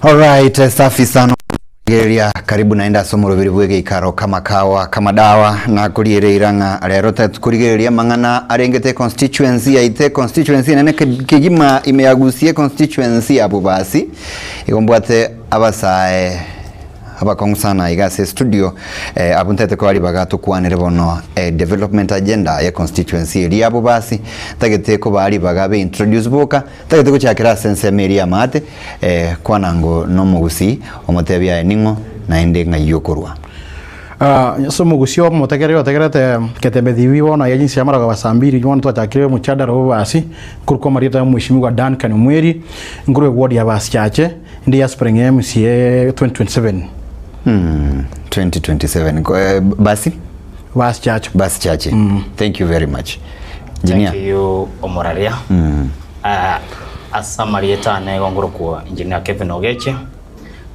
Alright, safi sana Rigereria karibu naende ase omoroberi bw'egeikaro kamakawa kamadawa nakoriere irang'a rero tukorigereria amang'ana arengete constituency yaite constituency enene kegima ime ya Gusii constituency ya Bobasi igo mbwate abasae abakong'u sana iga ase studio eh, abwo ntagete koa ribaga tokwanere bono eh, development agenda ya constituency eria ya Bobasi ntagete kobaa ribaga be introduce boka Ntagete gochakera ase ensemo eria y'amaate, eh, kwana ngo nomogusii, omotebie aye ning'o, naende ng'ai okorwa. Ah, ase omogusii omotegereri otegerete Ketembe TV bono aye jinsi ya marogoba saa mbiri bono twachakire omochadara bw'obobasi nkorwa kwa amarieta ya omweshimiwa Duncan Omweri nkorwa eward ya Basichache inde aspiring MCA 2027 Hmm, 2027 Ko- eh, basi Basichache Basichache thank you very much engineer Thank you omoraria. Ah, ase amarieta ane igo ngorokwa Engineer Kevin Ogeche.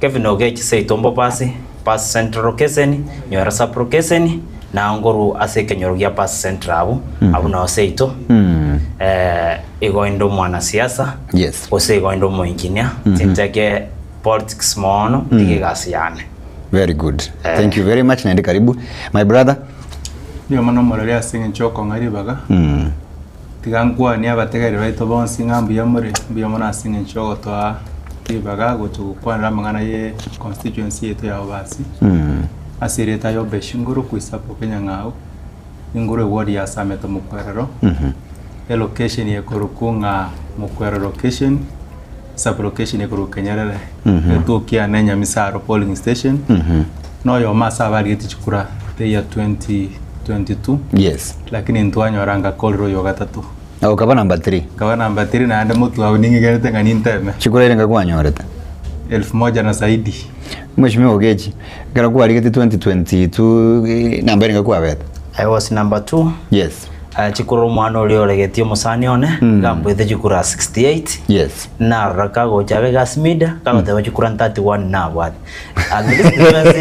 Kevin Ogeche seito Mbobasi, Basi Central Location, Nywera Sub Location, na ngoru ase ekenyoro gia Basi Central abwo, abwo nao seito. Eh, igo inde omwanasiasa, Yes. gose igo inde omoengineer, tintake politics mono, tiga egasi yane. Very good. Thank you very much naende karibu. My brother. Nigo mono omorori ase eng'encho y'okong'a ribaga, tiga nkwanie abategereri baito bonsi ng'a mbuya more, mbuya mono ase eng'encho y'ogotoa ribaga gocha gokwanera amang'ana ye constituency yaito ya Bobasi, ase erieta ya Obesh Nguru Kwisapo Kenyang'au, Inguru eward ya Sameto Mokwerero, elocation ekorokwa ng'a Mokwerero location, sub location ekorokwa Kenyerere, etuki yane Nyamisaro polling station, na oyomo ase abarigetie chikura the year 2022, Yes. lakini ntwanyora ngakorera oyo ogatato. Na okaba number 3. Nkaba number 3 naende motwe agwo ning'igerete ng'a ninteme. Chikura ere ngakwanyorete. Elfu moja na zaidi. Mheshimiwa Ogechi, ekero kwarigetie 2022 eh, namba ere ngakwabete. I was number 2. Yes. Eh, chikura omwana oria oregetie omosani one gambuete chikura 68 Yes. narora kagocha abe gasimida kagoteba chikura 31 nabwate at least twensi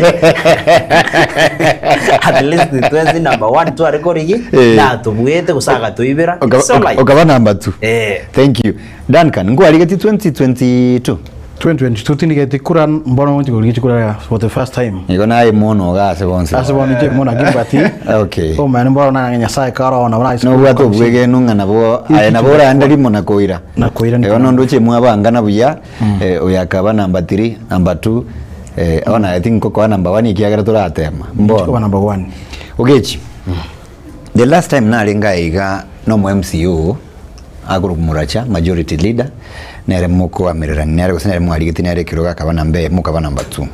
at least twensi number 1 tware korigi Eh. natobwete gose agatoibera Okaba- It's alright. Okaba number 2. Eh. Thank you. Duncan, nkwarigetie 2022. 2022 tindigeti kura mbono ngochi korigia chikura for the first time Igo naye mono iga ase bonsi. ase bono inche mono gimbati Okay. omanyene mbono nang'e nyasaye karona buna ase Nobwate obwegenu ng'a nabo aye nabo orande rimo na koira. Na koira Igo nonde oche mwabangana buya eh, oyo akaba number 3, number 2 eh, bono aye tinkokoa number 1 ekiagera toratema. koba Mbono. number 1 Ogechi. The last time narenge aye iga nomo MCU akorokwa Muracha majority leader nere mokoamererania nere gose nere mwarigetie nere ekerogo akaba number eyemo mokaba number 2.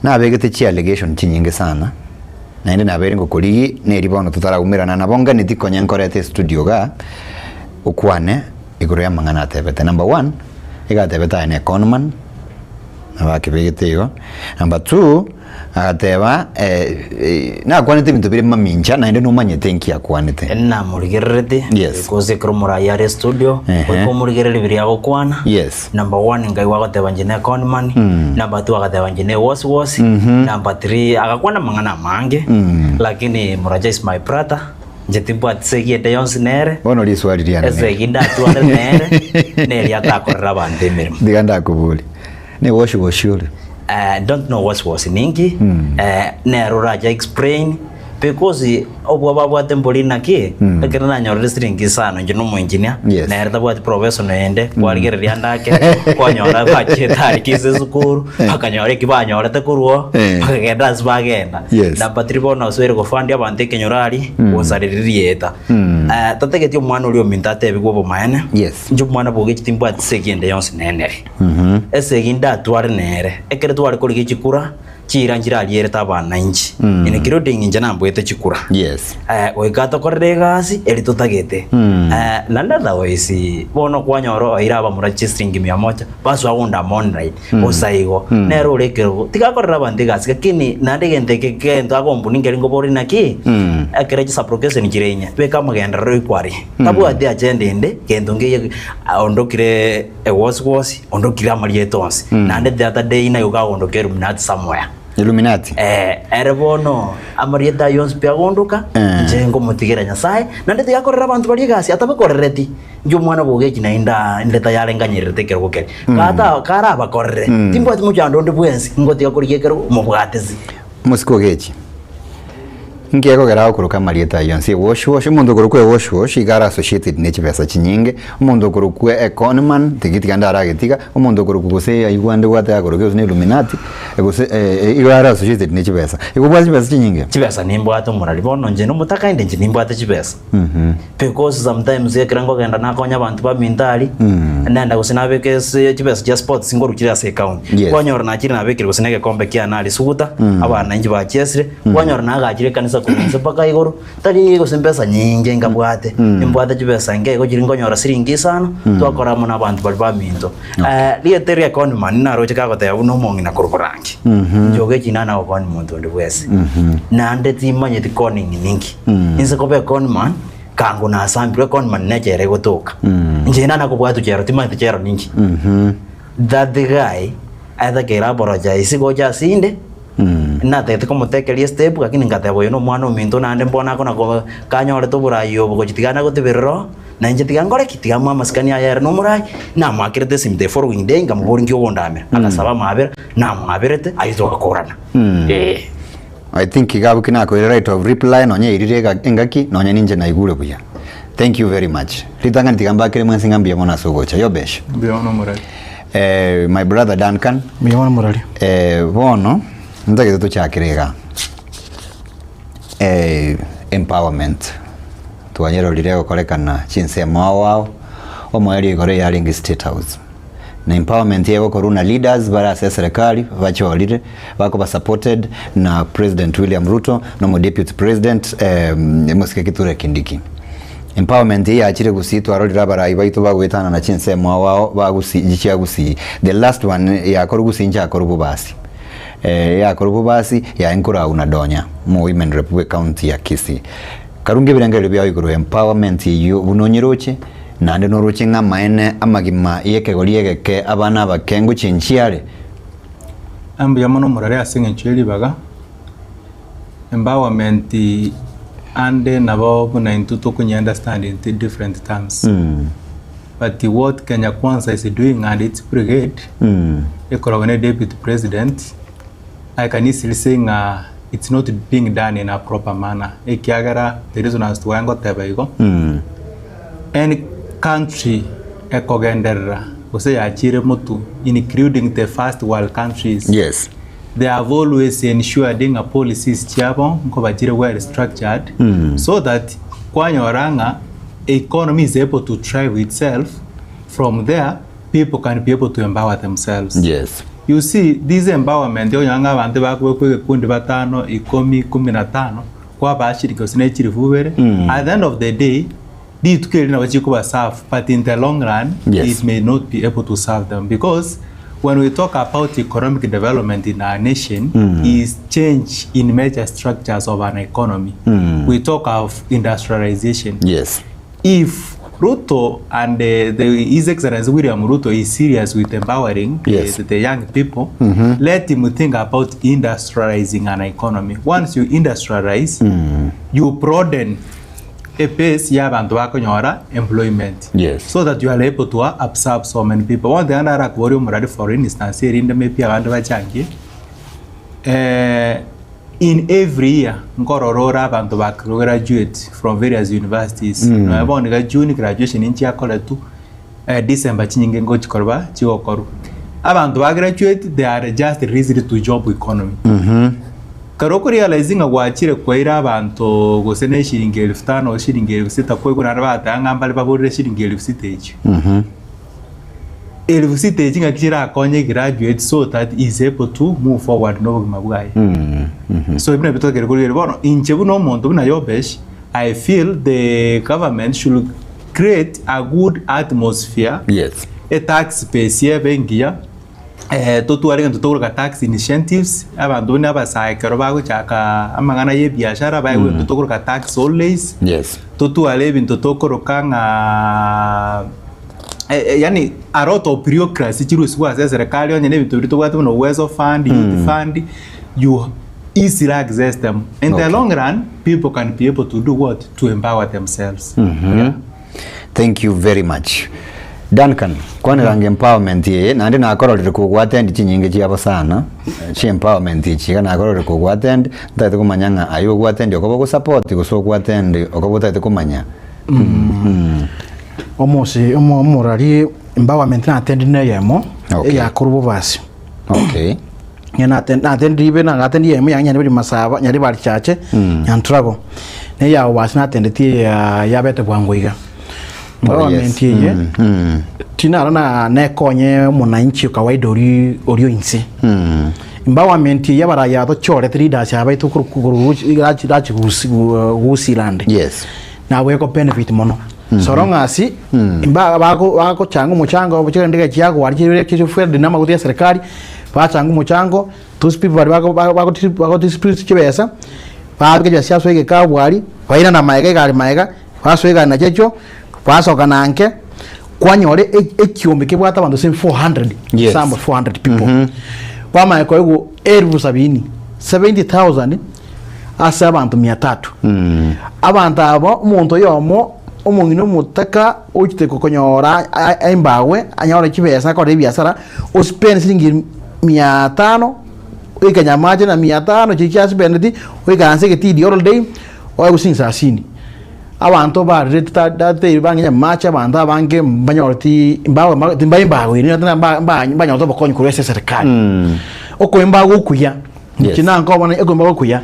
Nabegete chi allegation chinyinge sana naende nabeire ngokorigi neri bono totaraumerana nabo nganeti konya nkorete estudio igaa okwane igoro ya amang'ana atebete. Number one, iga atebete aye ne conman. Nabo akebegete igo. Number two, agateba eh, nakwanete ebinto bire mamincha naende nomanyete nki akwanete. Namorigerereti Yes. because ekero omorai are studio Ehe. goika omorigereri biria agokwana Yes. number one nkaigwa agoteba inche ne conman number two agateba inche ne wosi wosi number three agakwana amang'ana amange lakini Muracha is my brother inche timbwati segi ende yonsi nere Bono riswali riane neri. esegi ndatware nere neria atakorera abanto emeremo Tiga ndakobori. Ne woshi woshi ore. I don't know what's was ninki eh, nere orache explain because obwo babwate mbori naki ekero nanyorire siringi isano inche nomo engineer Yes. nere tabwati profession ende kwarigereria ande ake kwanyora bachiete aria ase esukuru bakanyora eki banyorete korwa oo Eh. bakagenda ase bagenda Yes. number three bono osoire gofund abanto ekenyoro aria gosareri rieta Eh, tatageti omwana oria ominto atebigwe obomaene Yes. inche omwana bogechi timbwati segi ende yonsi nenere Esegi ndatware nere, ekero tware korigia chikura, chiira nchirarierete abananchi, including inche namboete chikura. Yes. Eh, goika atokorere egasi eri totagete. Eh, naende otherwise, bono kwanyora oire abamura chisiringi mia moja, basoa gondama online, bosa igo. Nere ore ekerogo, tiga akorere abanto egasi, lakini naende egento eke gento agombuni nkeri nkobori naki, ekero chisublocation chire inye, beka amagenderero oikwe aria. Tabwati agenda ende, gento nkeiyo ondokire. Egwosi gwosi, ondokire amarieta onsi, naende the other day naye okagondoka Illuminati somewhere. Illuminati? Eh, ere bono amarieta ayio onsi pi agondoka, Eh. inche nkomotigera Nyasaye, naende tiga akorere abanto baria egasi atabakorereti. Inche omwana bw'ogechi naye nda inde tayare nganyererete ekerogo keria. Gata karabakorere, timbwati mochando onde bwensi, ngotiga korigia ekerogo, mobwatisi. Omosike ogechi, Inki ekogera agokoroka amarieta ayio onsi ewash wash? Omonto okorokwa ewash wash iga are associated ne chibesa chinyinge, omonto okorokwa econman tigi tiga ndaragetiga, omonto okorokwa gose aigwa ande gwateba akoroke gose ne illuminati, gose igo are associated ne chibesa. Igo obwate chibesa chinyinge? Chibesa nimbwate omorari bono inche nomotaka inde inche nimbwate chibesa. Because sometimes ekero nkogenda nakonya abanto baminto aria, nenda gose nabeke ase chibesa chia sports nkoruchire ase ecounty. Yes. Kwanyora nachire nabekire gose na egekombe kiane aria suguta, abana inche bachiesire, kwanyora nagachire ekanisa korwa inse mpaka igoro, tari gose mbesa nyinge nkabwate, nimbwate chibesa nke igo chiri nkonyora siringi isano, twakora amo na abanto baria baminto. Rieta eria econman naroche kagoteba buna omong'ina korwa borangi, inche ogechi nana gokoni monto onde bwensi, naende timanyeti conning ninki. Inse koba econman, kango nasambirwe econman nechela egotoka. Inche nana kobwatwa chela timanyeti chela ninki. That guy atakeire apologize gocha ase inde, natagete komotekeria estep lakini ngateba oyo na omwana ominto naende mbono akona ko kanyorete oborai obo gochia tiga nagoteberera oo, na inche tiga nkore ki? Tiga moe amasikani aye ere na omorai, namoakerete esimi the following day nkamoboria nki ogondamera, agasaba amabera, namwaberete, aywo togakorana, eh. I think iga abwo ki nakoire right of reply nonya erire ega engaki nonya ninche naigure buya. Thank you very much. Ritang'ani tiga mbakere mwensi ng'a mbuya mono ase ogocha. Yobesh. Mbuya mono omorari. Eh, my brother Duncan. Mbuya mono omorari. Eh, bono ntagete tochakere iga. Eh, empowerment twanyerorire egokorekana chinsemo ao ao, omoerio igoro eyarenge State House. Na empowerment egokorwa na leaders bare ase eserekari bachorire, bakoba supported na President William Ruto na omo Deputy President Mosike Kithure Kindiki. Empowerment eye yachire gusii twarorire abarai baito bagoetanana chinsemo ao ao ba gusii chia gusii. The last one yakorwa gusii nchakorwa bobasi. Yakorwa bobasi yaye nkorau na donya omo women rep bwe county ya Kisii. Karunge ebirengererio biao igoro empowerment eyio buna onyeroche Naende noroche ng'a amaene amagima y'ekegori egeke abana abake ngochenchia are. Mbuya mono morare ase eng'encho ye ribaga, empowerment ande nabo buna intwe tokonya understand in different terms but what Kenya Kwanza is doing and its brigade ekoragwa ne deputy president I can easily say ng'a it's not being done in a proper manner ekiagera the reason as to why ngoteba igo Any country ekogenderera gose yachire motu including the first world countries Yes. they have always ensured ng'a policies chiabo nkoba chire well structured so that kwanyora ng'a economy is able to thrive itself from there people can be able to empower themselves. Yes. You see this empowerment okonyora ng'a abanto bakobekwa egekundi batano, ikomi, kumi na tano, kwabaa chiringi gose ne chilifu ibere, at the end of the day, rituko erio nabo chikoba serve but in the long run Yes. it may not be able to serve them because when we talk about economic development in our nation is change in major structures of an economy. We talk of industrialization. Yes. If Ruto and the, the His Excellency William Ruto is serious with empowering Yes. the, the young people, let him think about industrializing an economy. Once you industrialize, you broaden a base ya abanto bakonyora employment. Yes. So that you are able to absorb so many people. One thing narakoboria omorari for instance erinde maybe abande bachangie eh, In every year nkorora ore abanto ba graduate from various universities nonya bono iga June graduation nchiakoretwe December chinyinge ngochikorwa chigokorwa. Abanto ba graduate they are just released to job economy. Ekero oko realize ng'a gwachire kwaira abanto gose ne eshiringi elfu tano gose shiringi elfu sita kwaigwa naende bagateba ng'a mbare baborire shiringi elfu sita echio. Elfu sita echi ng'aki chirakonye graduate so that he is able to move forward nobogima bwaye. So ebio nabio totagete korigereria. Bono inche buna omonto buna Yobesh, I feel the government should create a good atmosphere, Yes. e tax base ebe engiya, eh, totware egento tokoroka tax incentives, abanto buna abasae ekero bagochaka amang'ana ya ebiashara baegwe egento tokoroka tax holidays, Yes. totware ebinto tokoroka ng'a yaani a lot of bureaucracy chirusigwe ase eserekari onye na ebinto biria tobwate buna Uwezo Fund, Youth Fund, you easily access them. In the Okay. long run, people can be able to do what? To empower themselves. Yeah. Thank you very much. Duncan, kwaneranga empowerment eye naende nakororire kogwatendi chinyinge chiabo sana chi empowerment echi iga nakororire kogwatendi ntagete komanya ng'a aye ogwatendi okoba ogosupport gose ogwatendi okoba otagete komanya. Omosi omo omorari empowerment natendi na eyemo Okay. eyakorwa bobasi. Okay. Ng'a nate natendi ibe nagatendi eyemo yange nyaribari masaba nyaribari chache nyantrago. Na eya bobasi natendetie eya yabete bwango iga. Empowerment eye tinaro na nekonye omonanchi kawaida oria oria inse. Empowerment eye abarai aba tochorete leaders aba baito korwa rachi rachi gusi gusiland. Yes. Nabo eko benefit mono. So long as mba bako bagochanga omochango obo chigende iga chiagwari chire chifwedi na amaguta ya serikali bachanga omochango those people baria bako bako bako distribute chibesa babeka chibesa chiasoa egekabu aria bairana maega egari maega basoa egari nacho echio basoka na nke kwanyora e- ekiombe kebwate abanto ase 400 Yes. some 400 people bamanya koigwa elfu sabini 70,000 ase abanto mia tatu. Abanto aba omonto oyomo omong'ina omotaka ochiete konyora embagwe anyore chibesa akore ebiasara ospend siringi mia tano oike nyamache na mia tano chiria chiaspendeti oikaranse egetidi all day oegwe siringi sarasini. Abanto barerete tatari bange nyamache abanto abange mbanyoreti mbago timbaimbagoiri mbanyorete obokonyi korwa ase eserekari. Okoimbaga okuya. Yes. Inche nankobona ekomba gokuya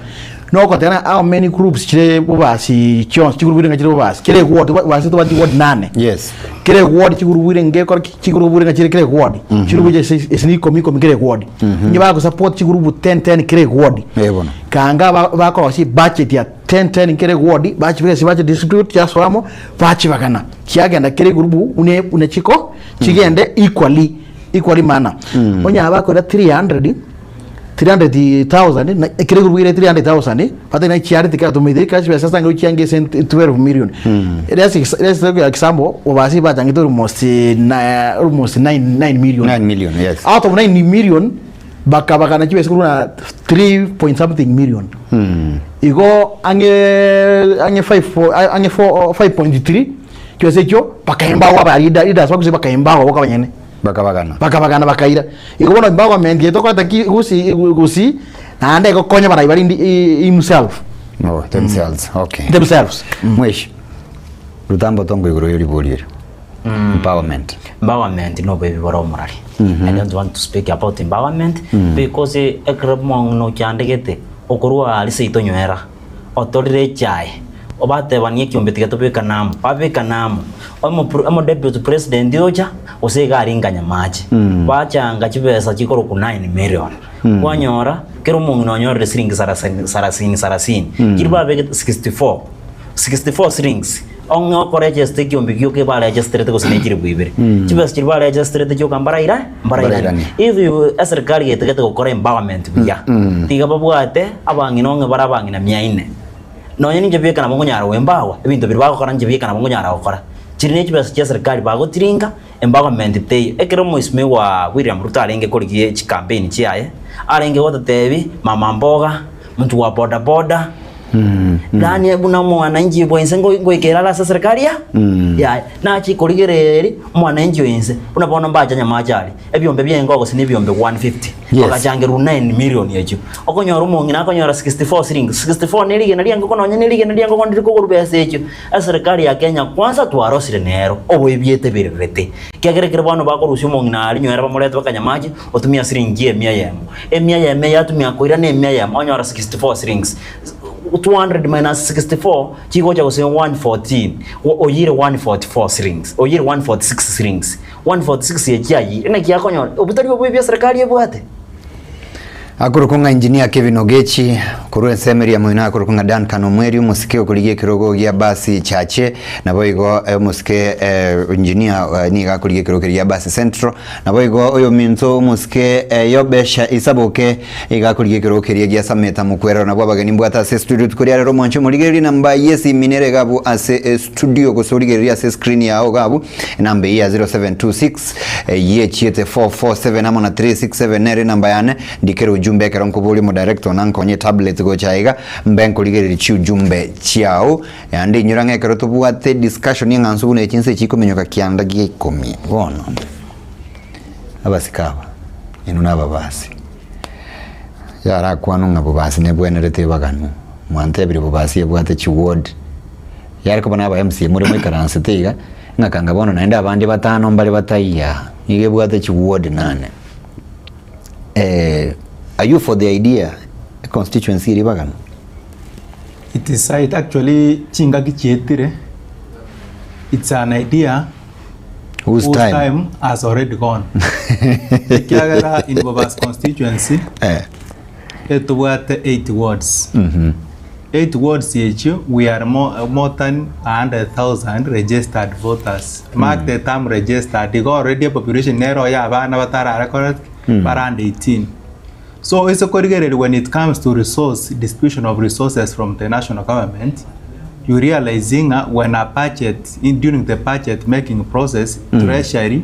nogoteba ng'a how many groups chire bobasi chionsi chigroup ng'a chire bobasi kera eward bobasi tobwate ward nane Yes. kera eward chigroup ere ngekora ki chigroup ere ng'a chire kera eward chigroup ese ase na ikomi ikomi kera eward onye bagosupport chigroup ten ten kera eward Eh bono. kanga ba bakorosia ebudget ya ten ten kera eward bachibeka ase budget distribute chiasoa amo bachibagana chiagenda kera egroup buna buna chiko chigende equally equally manner onye abakora 300 300,000 na ekero ekorwa 300,000 batari na chiare tikaratomete ekero chibesa ase ang'e chiange ase 12 million. Let's let's take example obasi bachangete almost na almost 9 9 million. 9 million, yes. Out of 9 million bakabagana chibesa korwa na 3 point something million. Igo ang'e ang'e 5 ang'e 4 5.3 chibesa echio bakaembawa aba leader leaders bagose bakaembawa boka abanyene. Bakabagana. Bakabagana bakaira. Igo bono empowerment eye tokoreta ki gusii gusii naende egokonya abarai baria indi himself. Oh, themselves. Okay. Themselves. Mweshi. Rutambo tongo igoro ye ribori eri. Empowerment. Empowerment noboibi bore omorari. I don't want to speak about empowerment because ekero omong'ina ochandegete okorwa aria seito nywera otorire echae obatebanie ekiombe tiga tobekane amo babekane amo omo omo deputy president ocha gose iga aringa nyamache bachanga chibesa chikorokwa 9 million kwanyora kera omong'ina onyorire siringi sarasini sarasini sarasini chiria babegete 64 64 shillings ong'e okoregesta ekiombe gioka ebaregesterete gose ne chilifu ibere chibesa chiria baregesterete chioka mbaraira mbarairani if you eserikari getagete gokora empowerment buya tiga babwate abang'ina ong'e bare abang'ina mia ine nonye ninche bieka nabo nkonyara goempower ebinto biria bagokora inche bieka nabo nkonyara gokora chiri ne chibesa chia serikali bagotiringa empowerment teiyo ekero omwesimigwa William Ruto arenge korigia chicampaign chiaye arenge gototebi mama mboga mtu wa bodaboda Yaani buna omwananchi bwa inse ngo- ngoikera are ase eserikari ya yaya nachia korigereria omwananchi o inse buna bono mbacha nyamache aria ebiombe biaye gose na ebiombe 150 Yes. bagachangerwa 9 million echio okonyora omong'ina akonyora 64 shillings 64 na erigena ria engoko nonye na erigena ria engoko ndiri kogorwa besa echio eserikari ya Kenya kwanza twarosire nero oboibi etebererete ekiagera ekero bono bakorusia omong'ina aria nywera bamorete mpaka nyamache otumia siringi emia eyemo emia eyemo eye atumia koirana emia eyemo onyora 64 shillings 200 minus 64 chigocha gose 114 oyire 144 shillings oyire 146 shillings 146 echi ayire naki akonyora obwo tari obobe bia serikali ebwate. Akorokwa ng'a Engineer Kevin Ogechi, korwa ensemo eria moino akorokwa ng'a Duncan Omweri omosike okorigia ekerogo gia Basi Chache, naboigo omosike Engineer nigo akorigia ekerogo keria gia Basi Central, Naboigo oyominto omosike Yobesha Isaboke iga akorigia ekerogo keria gia Sameta Mokwerero. Nabwo abageni mbwate ase estudio rituko ria rero omwanche omorigererie enamba y'esimi nere iga abwo ase estudio gose origererie ase escreen yao iga abwo enamba eyio ya 0726 yechiete 447 amo na 367 nere enamba yane ndikere ujumbe ekero nkoboria omodirector one ankonye etablet. minutes gocha iga mbe nkorigereria chiujumbe chiao Naende inyora ng'a ekero tobwate discussion eng'ansu buna echi nse chikominyoka kianda gia ikomi bono, abasike aba, inwe na ababasi, yarakwanwe ng'a bobasi nebwenerete ebaganwe, mwantebirie bobasi ebwate chiward, yare koba na aba MCA more moikaransete iga, ng'a kanga bono naende abande batano mbare bataiyo aa, nigo ebwate chiward nane. Are you for the idea econstituency eria ebaganwe? It is right actually chingaki chietire it's an idea Whose whose time? time has already gone ekiagera in Bobasi constituency Eh. etobwate 8 wards 8 wards echio we are more, more than 100,000 registered voters mark the term registered igo already population nero ya abana batarare correct bare under 18 So ase korigereria when it comes to resource, distribution of resources from the national government, you realize ng'a when a budget, in during the budget making process, treasury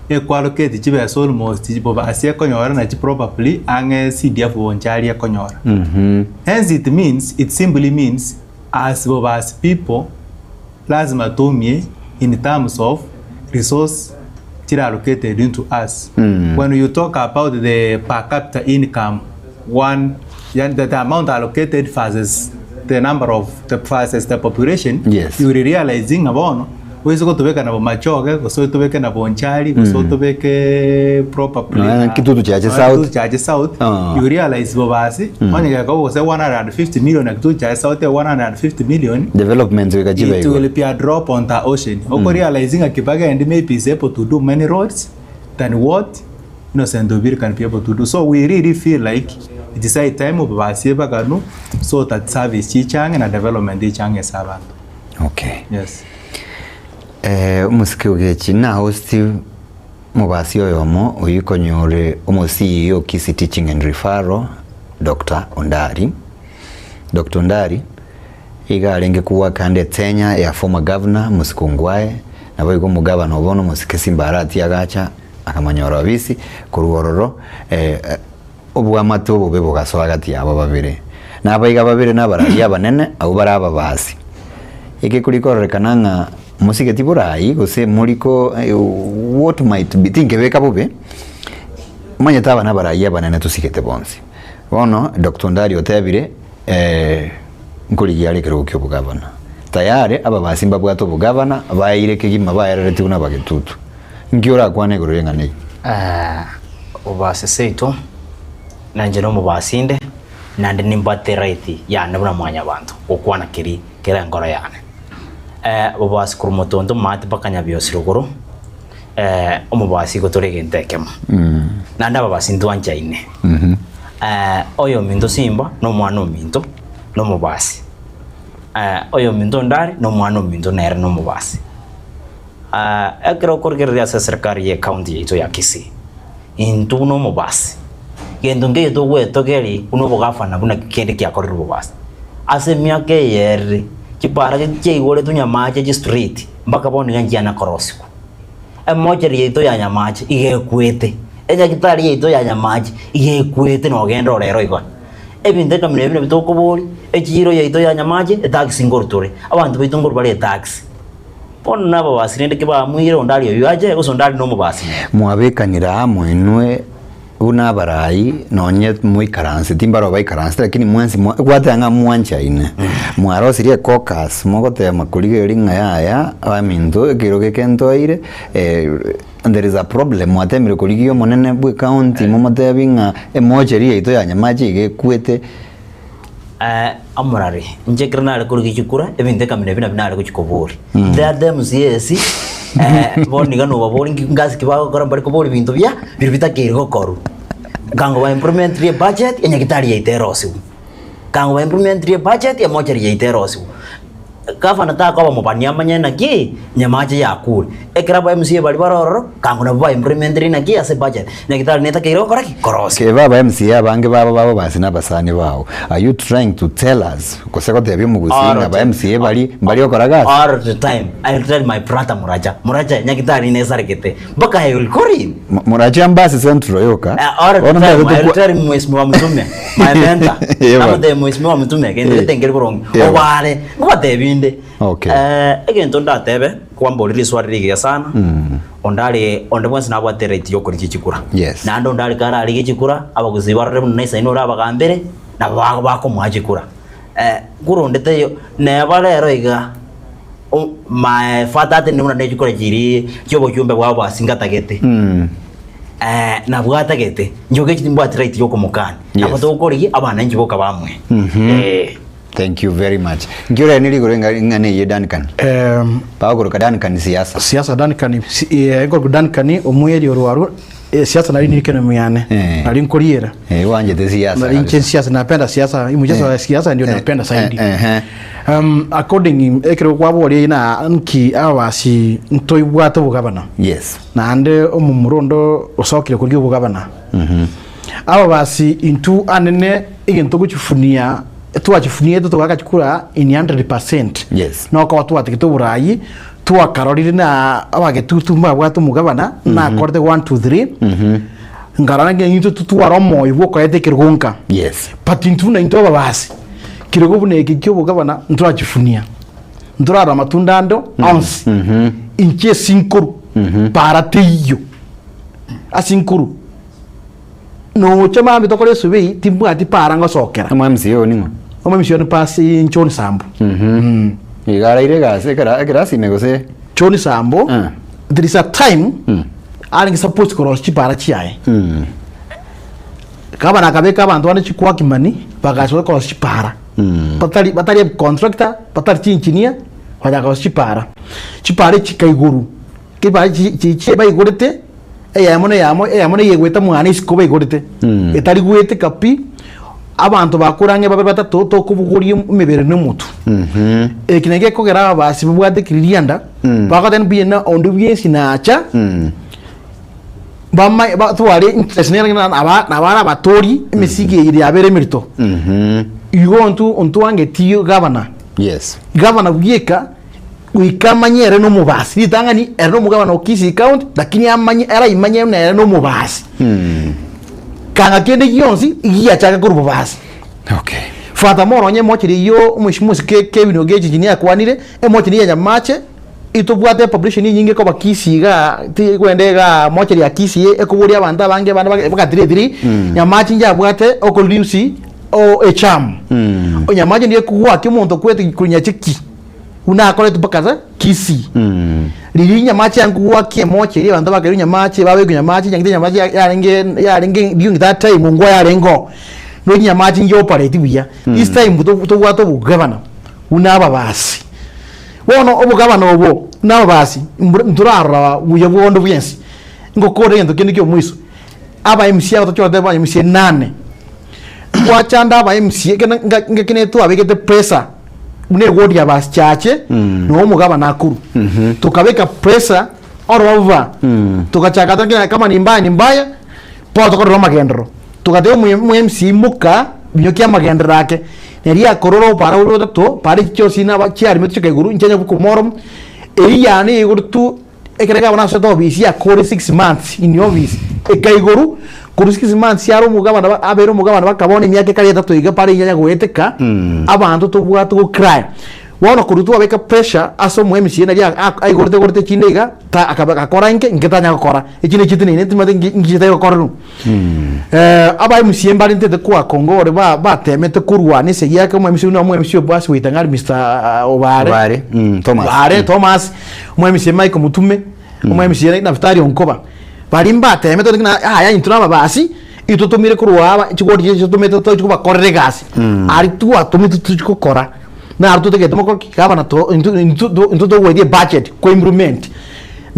ekwalocate chibesa almost bobe ase ekonyora nachi probably ang'e CDF bonchari ekonyora. Hence it means, it simply means as bobe as people, Lazima toumie in terms of resource chire allocated into us. When you talk about the per capita income, one, yani the, the amount allocated versus the number of the versus the population, Yes. you will realize ng'a bono oise gotobeka na Bomachoge gose otobeke na Bonchari gose otobeke probably Nonya na- Kitutu Chache nonya South. Kitutu Chache South, Ah. you realize bobasi onye gekoba gose 150 million na Kitutu Chache South 150 million Development goika chibe It igo. will be a drop on the ocean. Oko realizing ng'a Kibagendi maybe is able to do many roads than what Innocent Obiri can be able to do. So we really feel like it is high time babasie baganu so that service chichange na development ichange ase abanto. Okay. Yes. Eh, omosike ogechi na host mobasi oyomo oyio konyore omo CEO Kisii Teaching and Referral Dr. Ondari. Dr. Ondari Iga arenge kogoaka ande etenya ya former governor mosike Ongwae, naboigo omogavana o bono mosike Simba Arati agacha akamonyora obisi korwa ororo obwamate obobe bogasoa gati yabo babere. Nabaiga babere nabarayi abanene abwo bare ababasi. Eke kori kororekana ng'a mosigeti borayi gose moriko what might be tinkebeka bobe, omanyete aba nabarayi abanene tosigete bonsi. Bono Doctor Ondari otebire. Nkorigia are ekerogo ki'obogavana. Tayare ababasi mbabwate obogavana, baeire kegima baereretigwe nabagetutu. Nki orakwane igoro y'eng'ana eyio? Obobasi seito, nainche nomobasi inde, naende nimbwate right yane buna mwanyabanto gokwana keri kere enkoro yane. Obobasi korwa motonto maate mpaka nyabiosi rogoro, omobasi igo tore egento ekemo, naende ababasi ntwanchaine. Oyominto Simba nomwana ominto nomobasi, oyominto Ondari nomwana ominto nere nomobasi. Ekero okorigereria ase eserikari ye county yaito ya Kisii, intwe buna omobasi, gento nkeiyo togwetogeria buna obogafana buna kende kiakorire obobasi. Ase emiaka eye erere, chipara chiaigoretwe nyamache chistreet mpaka bono iga nchiana korosigwa. Emocheri yaito ya nyamache iga ekwete, enyagitari yaito ya nyamache iga ekwete nogenda orero iga. Ebinto ekamina ebi nabio tokoboria, echiiro yaito ya nyamache etaxi nkorwa tore, abanto baito nkorwa bare etaxi. Bono na ababasi rende ki bamuire onde aria oyio ache gose onde aria nomobasi nere. Mwabekanire amo inwe buna abarai nonye moikaranseti mbarabwo baikaransete lakini mwensi mwa gwateba ng'a mwanchaine. Mwarosirie ecaucus mogotema korigereria ng'a yaya abaminto ekerogo eke ntoire there is a problem mwatemire korigia omonene bwe ecounty momotebi ng'a emocheri yaito ya Nyamache iga ekwete. Omorari, inche ekero nare korigia chikura, ebinto ekamina ebi nabio nare gochia koboria. They are the MCAs, bono iga nobaboria nki ngasi ki bagokora mbare koboria ebinto bia biria bitakeire gokorwa. Nkango ba implement rie budget, enyagitari yaito erosigwe. Nkango ba implement rie budget, emochari yaito erosigwe. Gavana takoba mobani amanye naki Nyamache yakure. Ekero aba MCA baria bare ororo, kango nabwo ba implementire naki ase budget. Nyagitari netakeire gokora ki? Korosia. Keba aba MCA abange babo babo basi nabasani bao. Are you trying to tell us gose gotebia omogusii ng'a aba MCA baria mbari gokora gasi? All the time I will tell my brother Muracha, Muracha Nyagitari nesaregete mpaka I will call him. Muracha mbasi central yoka. All the Bono time ntagete I will kwa- tell Mheshimiwa Mtume, my mentor. Yeba. Namotebia Mheshimiwa Mtume, gento Eh. gete nkeri boronge. Yeba. Obare, ngobatebia inde. Okay. Eh, egento ndatebe, kwamborire riswali rigiya sana. Onde are onde bwensi nabwate right yokorigia chikura. Yes. Naende onde are kararigie chikura, abagusii barore buna naisaine ore abagambere, nabo ba- bakomoa chikura. Eh, kura onde taiyo, neba rero iga, o- my father atende buna ne chikura chiria chia obochumbe bwabo bwase ngatagete. Eh, nabwo atagete, inche ogechi timbwati right yokomokania. Yes. Nabo tokorigia, abananchi boka bamoe. Eh. Thank you very much. Nki orene rigoro enga- eng'ana eye Duncan? Em, Bagokoroka Duncan siasa. siasa Duncan si- eh, nkoruka Duncan omweri orwaru eh, siasa nari nirike nomuyane Eh. nari nkoriera Eh, wanjete siasa. nari nche kabisa. siasa napenda siasa mchezo wa siasa ndio Eh, napenda zaidi eh, eh, um, according ekero kwaboria na nki abasi ntoibwate obogabana Yes. naende omomura onde osokire korigia obogabana ababasi intwe anene egento gochifunia Twachifuniete togakachikura in 100%. Yes. Nokoba twatigete oborayi, twakarorire na abagetutu mbabwate omogabana, nakorete 1 2 3. Nkarora ng'a intwe totware omoyo bwa okoreta ekerogo nka. Yes. But intwe buna intwe ababasi, kerogo buna eke kia obogabana ntorachifunia. Ntorarora amatunda ande onsi. Inche ase inkoru, para teiyo. Ase inkoru. Nocha mambia tokore esubei timbwati para ngosokera. Omo MCA oyo ning'o? Omo MCA one pasi John Sambo. Mhm. Iga araire egasi ekera ekerasi ime gose? John Sambo Mm. there is a time arenge supposed korosia chipara chiaye. Mm. Gavana akabeka abanto bande chikwakimani bagacha korosia chipara. Batari batari contractor, batari chi engineer bachaka korosia chipara. Chipara echi chikaigorwa. Chipara chi chi chi baigorete Eyemo na eyamo, eyemo na eyegwete mwane isiko baigorete, etari goeteka pi, abanto bakure ang'e babere batato tokobogoria emebere na omotwe. Eki nakio gekogera ababasi babwate ekiririanda, bagoteba mbuya na onde bwensi nacha, bamae batware interest nere ng'a naba nabare abatori emesigo eye yabere emerito. Igo intwe ontwangeti gavana, Yes. gavana bweka. Goika amanye ere nomobasi. Ritang'ani ere nomogabana o Kisii County, lakini amanye araimanye buna ere nomobasi. Kanga kende gionsi giachaka korwa bobasi. Okay. Furthermore onye emocheri eyio omweshimiwa osike Kevin Ogechi Engineer akwanire, emocheri ya Nyamache itobwate epopulation enyinge ekoba Kisii igaa tigwenda igaa mocheri ya Kisii ekoboria abanto abange abande baga bagatiretiri, Nyamache inche abwate okoreduce o echam. Nyamache ndiye ekogwakia omonto okwete korwa Nyacheki. Buna akoretwe mpaka ase Kisii. Riria nyamache yankogwaki emoche eria abanto bakairwa nyamache babekwa nyamache nyagete nyamache ya- yarenge yarenge during that time ngwa yarenge oo. Nonya nyamache inche operate buya. This time to- tobwate obogabana buna ababasi. Bono obogabana obo buna ababasi mbura ntorarora buya bwa onde bwensi. Ngokora egento kende kia omoiso, aba MC aba tochorete aba MC nane, nkwachanda aba MC ekero nga ngaki nere twabegete pressure. Buna egodi ya basichache na omogabana akorwa. Tokabeka pressure oroba togachaka tokina kama ni mbaya ni mbaya bono tokorora amagenderero. Togateba omo omo MC moka minyokia amagenderero ake. Neri akorora obara ore otato bare chionsi naba chiarimete chika igoro inche onye komoromo eywo yane igoro tu ekero gavana asoete ofisi akore 6 months in office ekaigorwa korwa 6 months are omogabana ba abeire omogabana mpaka bono emiaka ekare etato iga pare inyanya goeteka, abanto tobwate go cry. Bono korwa twabeka pressure ase omo MCA nari a- aigorete gorete echinde iga, ta akaba akakora inke, inke tanya gokora, echinde chiteneine timanyete nki nki chitari gokorerwa. Aba MCA mbare ntete koa kongore ba batemete korwana esegi yake omo MCA buna omo MCA obasi goita ng'a ari Mister Obare. Obare, Thomas. Obare Thomas, omo MCA Michael Mutume, omo MCA Naftali Onkoba. Baria mbatemete lakini yaya intwe na ababasi, itotomire korwa aba chigori chiaito chitomete tochi kobakorera egasi. Aria twatomete tochi gokora, naro totagete mokore ki? Gavana to intwe intwe intwe togoetia ebudget ko implement.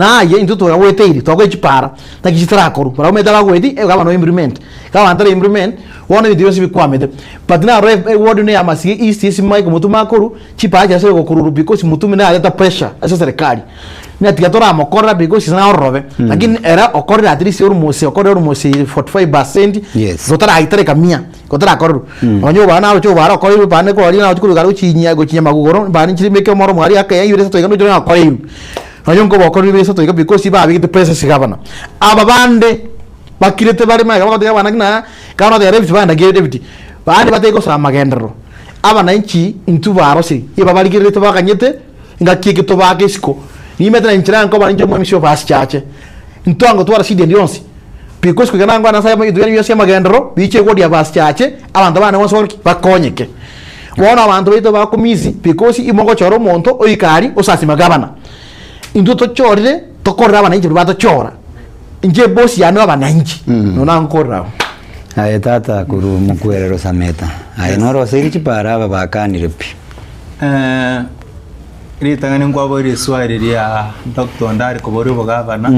Na aye intwe twagweteiri, twakoe chipara, naki chitarakorwa. Barabwo omanyete abagweti, egavana o implement. Gavana tara implement, bono ebinto bionsi bikwamete. But narora eward eye ya Masige East ase Mike Mutuma akorwa, chipara chiasire gokorurwa because Mutumi nareta pressure ase eserekari. Ng'a tiga toramokorera because ise narorobe. Lakini ere okorire at least almost okorire almost 45%, gotaraitereka mia, gotarakorerwa. Nonye obare naroche obare okoreirwe bande koria naroche korwa igare gochinyia gochinyia magugoro, bande nchire mbeke omoro omwari ake yaiyore isato iga ndoche nakoreirwe. Nonye nkoba okoreirwe isato iga because babegete pressure ase gavana. Aba bande, bakirete bare magega bagotebia abana ng'a gavana otebia David bana naki David, bande batari gosaba amagenderero. Abananchi intwe barosire, ebabarigererete baganyete ngaki eke tobaake isiko. Nimete na inche nankoba ninche omwemisi o basi chache. Ntwango twara shida ende yonsi. Because goika nankwane ase ebinto biane bionsi amagenderero, biche igoro ria basi chache, abanto bane bonsi bakore ki? Bakonyeke. Bono abanto baito bakomisi because imogochora omonto oika aria osasima gavana. Intwe tochorire tokorere abananchi baria batochora. Inche eboss yane abananchi, nonya nankorera abwo. Aye tata korwa omokwerero Sameta, aye noroseirie chipara aba bakanire pi. Eh, ritang'ani nkwaboire eswali ria Doctor Ondari koboria obogavana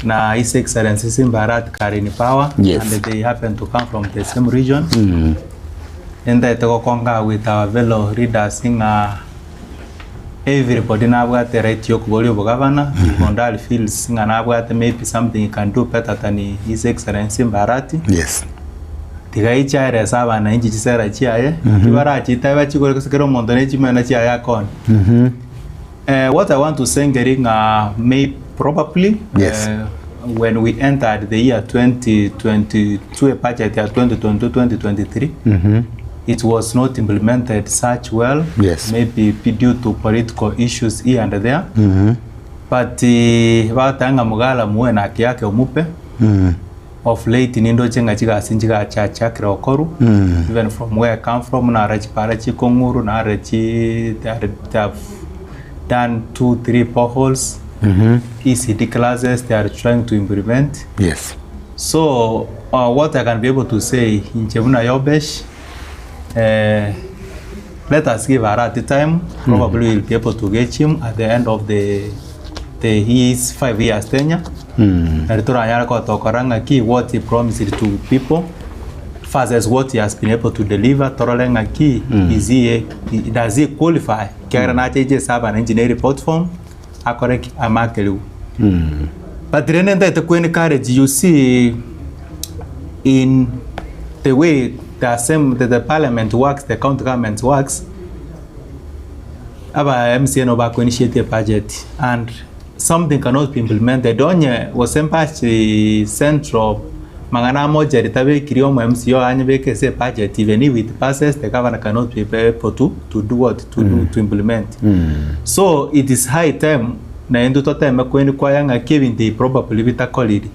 na His Excellency Simba Arati kare in power Yes. and they happen to come from the same region. Nintagete gokonga with our fellow leaders ng'a everybody nabwate right ya okoboria obogavana if Ondari feels ng'a nabwate maybe something he can do better than His Excellency Simba Arati. Yes. Tiga aichaere ase abananchi chisera chiaye, tibarachitabe bachigore gose kera omonto ne chimena chiaye akone. Eh, what I want to say nkeri ng'a may probably Yes. eh, when we entered the year 2022 budget ya 2022-2023 it was not implemented such well Yes. maybe be due to political issues here and there but eh, bagoteba ng'a mugala muwe na haki yake omupe Of late nindoche ng'a chigasi nchigachachakire gokorwa, even from where I come from naro chipara chikong'urwa naro chi they are they have done two three boreholes, ECD classes they are trying to implement. Yes. So uh, what I can be able to say inche buna Yobesh eh, let us give Arati time probably we'll be able to get him at the end of the the his 5 years tenure nari toranyare koba tokora ng'aki what he promised to people versus what he has been able to deliver torore ng'aki is he a, does he qualify kiagera nacheche ase abananchi ne report form akore ki amakerigwe but rende ntaete ku encourage you see in the way the assembly, the parliament works the county government works aba MCA no bako initiate a budget and something cannot be implemented onye gose mpache central mang'ana amojeri tabekiri omo MCA oyo anyebeke ase ebudget even if it passes the governor cannot be able to, to do what to do to implement so it is high time naintwe toteme kwendi kwaya ng'aki ebinto ebi probably bitakoriri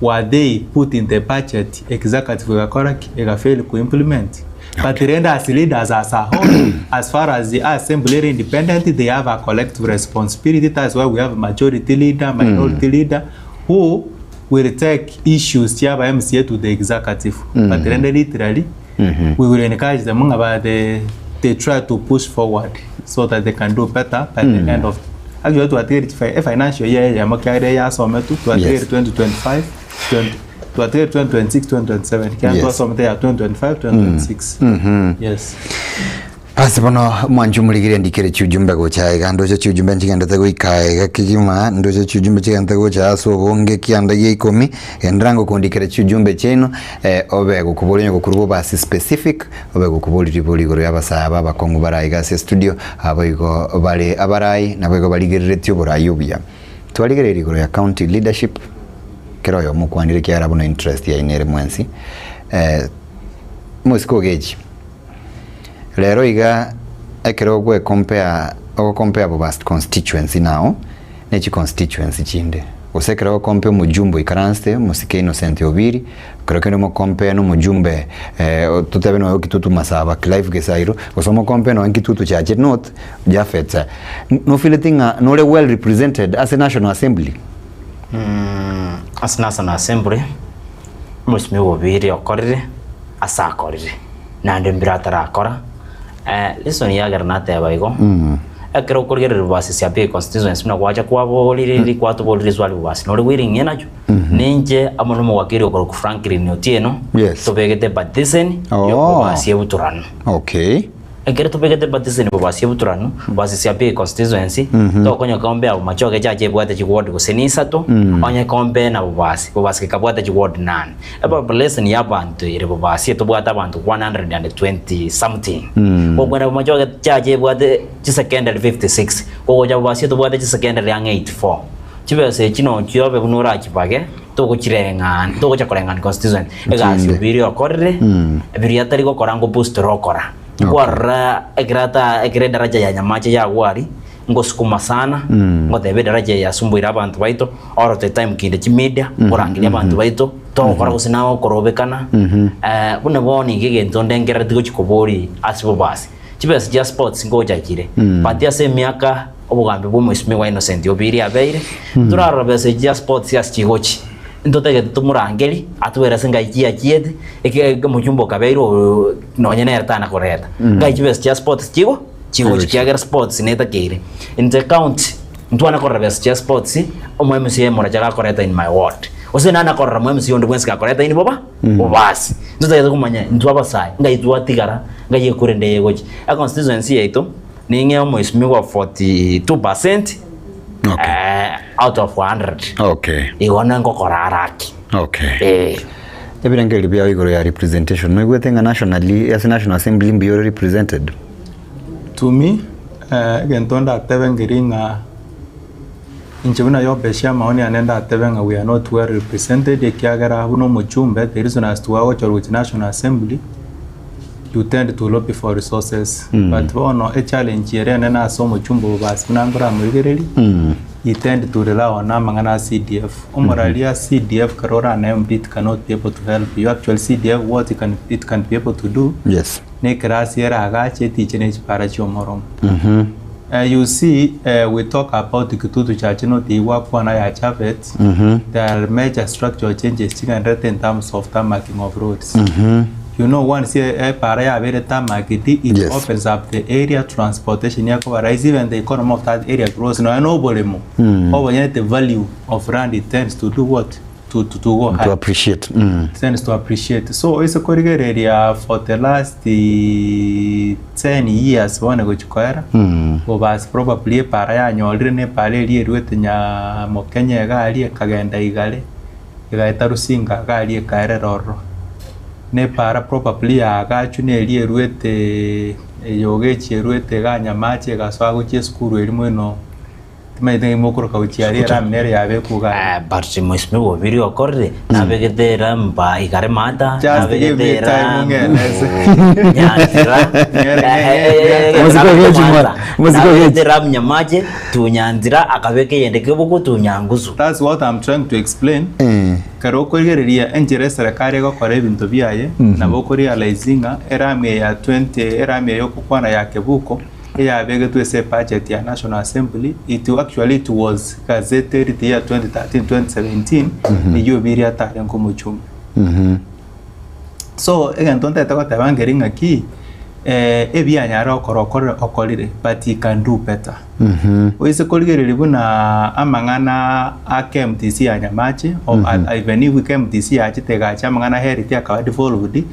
were they put in the budget executive egakora ki egafail ku implement but rende as leaders as a whole as far as the assembly ere independent they have a collective responsibility that's why we have majority leader minority leader who will take issues chia aba MCA to the executive but rende literally we will encourage them ng'a ba they, they try to push forward so that they can do better by the end of actually twatigeri a financial year eyemo kiagera yasometwe twatigeri Yes. 2025 20 twatigeri 2026 2027 kiagera Yes. twasomete ya 2025 2026 yes Ase bono mwanche omorigire ndikere chiujumbe gocha iga ndoche chiujumbe nchigendete goika iga kegima ndoche chiujumbe chigendete gocha ase obonge kianda gia ikomi gendera ngokondikera chiujumbe chiaino eh, obe gokoboria onye gokorwa bobasi specific obe gokoboria ribori igoro ya abasae aba abakong'u bare iga ase estudio abo igo bare abarai nabo igo barigereretie oborai obuya. Twarigereire igoro ya county leadership kera oyomo okwanire ekiagera buna interest yaino ere mwensi eh, mosike ogechi. Rero iga ekero ogwecompare ogocompare Bobast constituency nao ne chiconstituency chinde, gose ekero ogocompare omojumbe oikaransete omosike Innocent Obiri, ekero kende omocompare na omojumbe totebe noyo Kitutu Masaba Clive Gesairo, gose omocompare nonya Kitutu Chache North Japhet, nofeeleti ng'a nore well represented ase National Assembly? Ase National Assembly, omosimiwa Obiri okorire ase akorire, naende mbire atarakora. Reason yagera nateba igo, Ekero okorigereria bobasi Siapei constituency buna gwacha kwaborire kwatoborire riswali bobasi nore bwering'ie nacho ninche amo nomowakili okorokwa Franklin Otieno Yes. tobegete partition Oh. yokobasi ebuturanu. Okay. Ekero tobegete partition bobasi ebuturanu bobasi Siapei constituency tokonya kombe abo machoge chache ebwate chiward gose ni isato onye kombe na bobasi bobasi gekabwate chiward nane. Epopulation ya abanto ere bobasi etobwate abanto 120 something. Gokwenda bomachoge chache ebwate chisecondary 56, gogocha bobasi etobwate chisecondary ang'e 84. Chibesa echi nochiobe buna orachibage togochireng'ani togocha koreng'ani constituency. Egasi Chinde. obeire okorire, biria atari gokora ngo boost orokora. Nkwarora ekero ata ekero edaraja ya Nyamache yagwari, ngosukuma sana, ngoteba edaraja eye yasumbuire abanto baito, all the time kinde chimedia, nkorangeria abanto baito, togokora gose nawe okorobekana, buna bono iga egento ndengerereti gochia koboria ase bobasi, chibesa chia sports ngocha chire, but ase emiaka obogambi bwa omwesimigwa Innocent Obiri abeire, ntorarora besa echi chia sports ase chigochi, ntotagete tomorangerie, atoerese ngai chiachiete, eke omochumba okabeire oyo nonye nere tana koreta, ngai chibesa chia sports chigo. Chigochi kiagera sports netakeire. In the county ntwana korora besa chia sports omo MCA morache gakoreta in my ward. Gose nana korora mo MCA onde bwensi gakoreta in boba bobasi. Ntotagete komanya intwe abasae ngai twatigara ngai ekure nde egochi. E constituency yaito ning'e omwesimigwa 42% Okay. out of 100. Okay. Igo nengokora araki. Okay. Eh. Ebirengererio biao igoro ya representation noigwete ng'a nationally ase National Assembly mbuya ore represented? To me, egento ndatebe nkeri ng'a inche buna Yobesh amaoni ane ndatebe ng'a we are not well represented ekiagera buna omochumbe the reason as to why ogochorwa gochia National Assembly you tend to lobby for resources but bono echallenge ere enene ase omochumbe obo basi buna nkoramorigereria he tend to rely on amang'ana a CDF. Omoraria CDF kero orane MP it cannot be able to help you actually CDF what it can, it can be able to do Yes. Nekerasi ere agache etiche ne chipara chi'omoromo. You see, we talk about Kitutu Church not igwakwana ya Japhet, there are major structural changes chigenderete in terms of tarmacking of roads. You know once epara yabeire tarmacked, it Yes. opens up the area, transportation ekoba rahisi, even the economy of that area grows. Nonya na oboremo, obonyene the value of land it tends to do what? To, to, to go high. To appreciate. Tends to appreciate. So oise korigereria for the last 10 years bono gochia koera, bobasi probably epara yanyorire na epara eria eruete Nyamokenya iga aria ekagenda Igare, egaeta Rusinga iga aria ekaerera ororo. Na epara probably yaagachwa na eria eruete eyogechi eruete iga Nyamache egasoa gochia esukuru eria moino Timanyete ng'a imokoroka gochia aria Eramu nere yabekwa iga aria. But mheshimiwa Obiri okorire nabegete erampa igare mata Just give nabegete me time erampu ng'enese. nyanzira Ng'ere, ng'ere, ng'ere. Mosiko gechi mwana, mosiko gechi. nabegete eramu nyamache tunyanzira akabeka eyende kebuku tunyangusu. That's what I'm trying to explain. Ekero okorigereria enchera eserekari egokora ebinto biaye, nabo okorealize ng'a eramu eye ya 20 eramu eye yokokwana ya Kebuko, eyabegetwe ase ebudget ya National Assembly, it actually it was gazetted the year 2013 2017, eyio Obiri atarenge omochumbe. So egento ntagete goteba nkeri ng'aki, ebianyare gokora okorire okorire but he can do better. Oise korigereria buna amang'ana a KMTC ya Nyamache, or even if KMTC yachete egacha amang'ana health akaba devolved,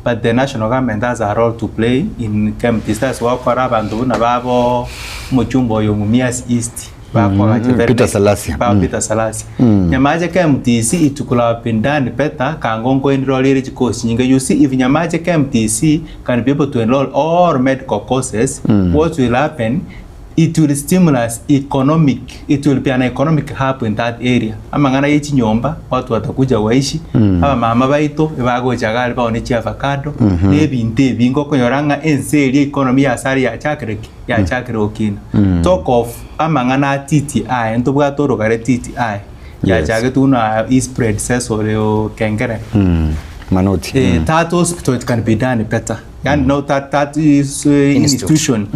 But the national government has a role to play in KMTC ase gokora abanto buna babo omochumba oyo Mumias East bakoagacha very Peter nice. Salasya. Ba Peter Salasya. Nyamache KMTC it could have been done better kango nko enroll ere chikosi chinyinge. You see if Nyamache KMTC can be able to enroll all medical courses what will happen it will stimulus economic, it will be an economic hub in that area. Amang'ana ye chinyomba, watu watakuja waishi, abamama baito ebagocha iga aria baone chiavacado, na ebinto ebinge okonyora ng'a ense eria economy ya ase aria yachakire ki? Yachakire gokina. Talk of amang'ana a TTI, ntobwate orogare TTI, yachagete buna his predecessor ore o Kengere. Manoti. That hospital it can be done better. Yaani no that, that is, institution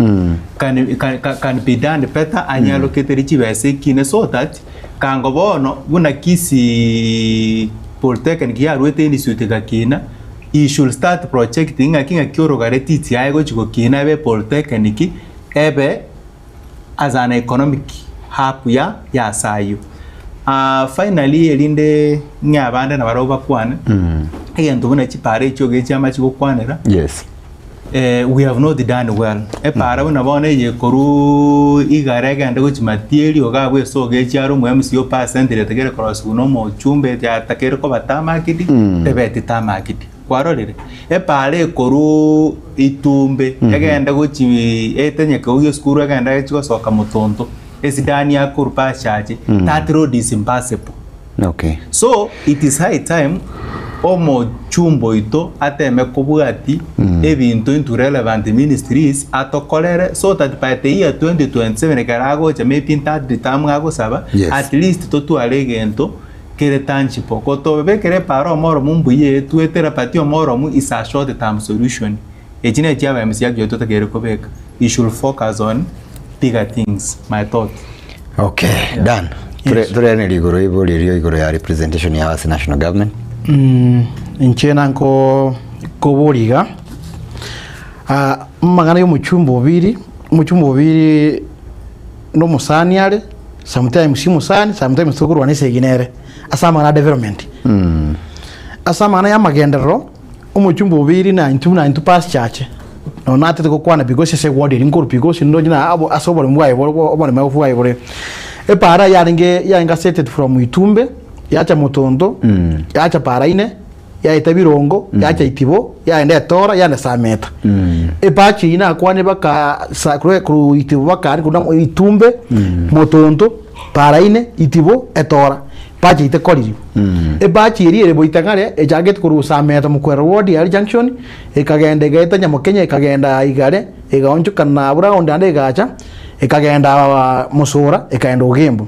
can, can, can, can be done better anyaloketere chibesa ekine so that kango bono buna Kisii Polytechnic yarwete institute egakina he should start projecting ng'aki ng'aki orogare TTI gochi gokina ebe polytechnic ebe. as an economic hub ya ya ase ayio. Finally erinde ng'e abande nabarabwo bakwane, egento buna chipara echio iga chiama chigokwanera, Yes. we have not done well. Epara buna bono eye ekoruuuu igare egende gochia matieri iga abwo ase ogechi are omo MCA o percent riatakire korosiwa na omochumbe yatakeire koba tarmacked, tebeti tarmacked. Kwarorire? Epara ekoruuuu itumbe egende gochii ete nyekeu ya esukuru egende echi gosoka motonto, esidani akorwa pachache, that road is impassable. Okay. So it is high time omochumba oito ateme kobwati ebinto into relevant ministries atokorere so that by the year 2027 ekero agocha maybe in third term agosaba Yes. at least totware egento kere tangible. Gotobekera epara omoromu mbuya eye twetera but omoromu is a short term solution. Echi nechi aba MCA agiyo totakeire kobeka. You should focus on bigger things, my thought. Okay, Dan. Ture turene rigoro ibo ririo igoro ya representation ya ase national government. Inche nanko koboria iga, ah, amang'ana ya omochumba obiri, omochumba obiri na omosani are, sometimes si omosani, sometimes tokorwana esegi nere, ase amang'ana a development. Ase amang'ana ya amagenderero, Omochumba obeire na intwe buna intwe pasichache, nonya natete gokwana because ase eward eria nkorwa because ndoche na abo ase oboremo bwaye bore oboremo bwaye bore. Epaara yarenge yarenge asserted from Itumbe, yacha Motonto, yacha Paraine, yaeta Birongo, yacha Itibo, yaenda Etora, yaenda Sameta. Epachi eyio nakwane baka sa korwa korwa Itibo baka aria korwa Itumbe, Motonto, Paraine, Itibo, Etora. Epachi eyio tekoriri. Epachi eria ere boitang'are echagete korwa Sameta Mokwera Ward aria junction, ekagenda egaeta Nyamokenya ekagenda Igare, egaonchoka na abwo round naende egacha, ekagenda Mosora, ekaenda Ogembo.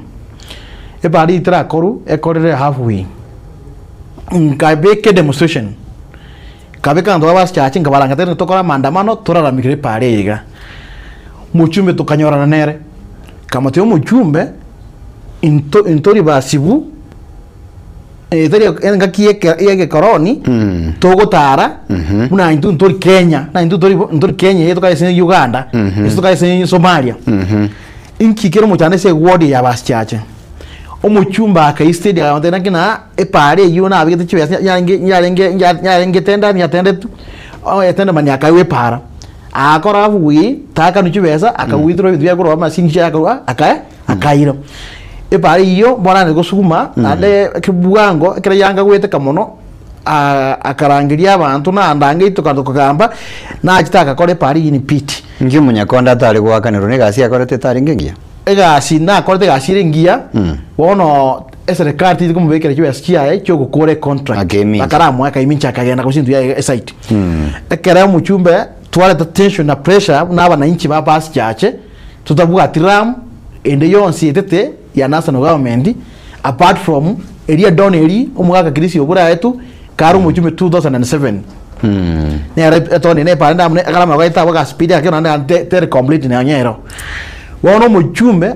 Epara eyio terakorwa, ekorire half way. Nkabeka edemonstration, nkabeka abanto ba basichache nkabaranga tari tokore amaandamano toraramekere epara eye iga. Mochumbe tokanyorana nere, nkamotebia omochumbe. Into intori basibu, tari engaki y'eke y'egekoroni togotara buna intwe ntori Kenya, na intwe ntori bo ntori Kenya eye tokaye ase Uganda, gose tokaye ase Somalia. Inki kere omochando ase eward ya basichache? Omochumba akaistedi akamotebia naki na epara eywo nabegete chibesa yarenge yarenge yarenge tender yatendetwe, oyetende mani akaegwa epara. Agakora abwo takanwa chibesa, akagwitera ebinto biaye korwa amasini chiaye akarwa akae akaira. Epara eyio bono ande gosuguma naende bwango ekero yanga goeteka mono akarangeria abanto naende ange tokanda kogamba nachete agakora epara eyio in pit. Inki omonyakonda atare goakanerwa na egasi akorete etarenge engiya? Egasi nakorete egasi ere engiya, bono eserekari teri komobekera chibesa chiaye chiogokora econtract. Akaimincha. Akaramoa akaimincha akagenda gose intwe yaye esite. Ekero omochumbe twareta tension na pressure buna abananchi ba basichache, totabwati ram ende yonsi etete ya national government apart from eria don eri omogaka Chris Obure aetwe kare omochumbe 2007. Nere etoni nepare ndamune ekero amagoro aito abwo agaspeed ake naende naende teri complete nonya ero. Bono omochumbe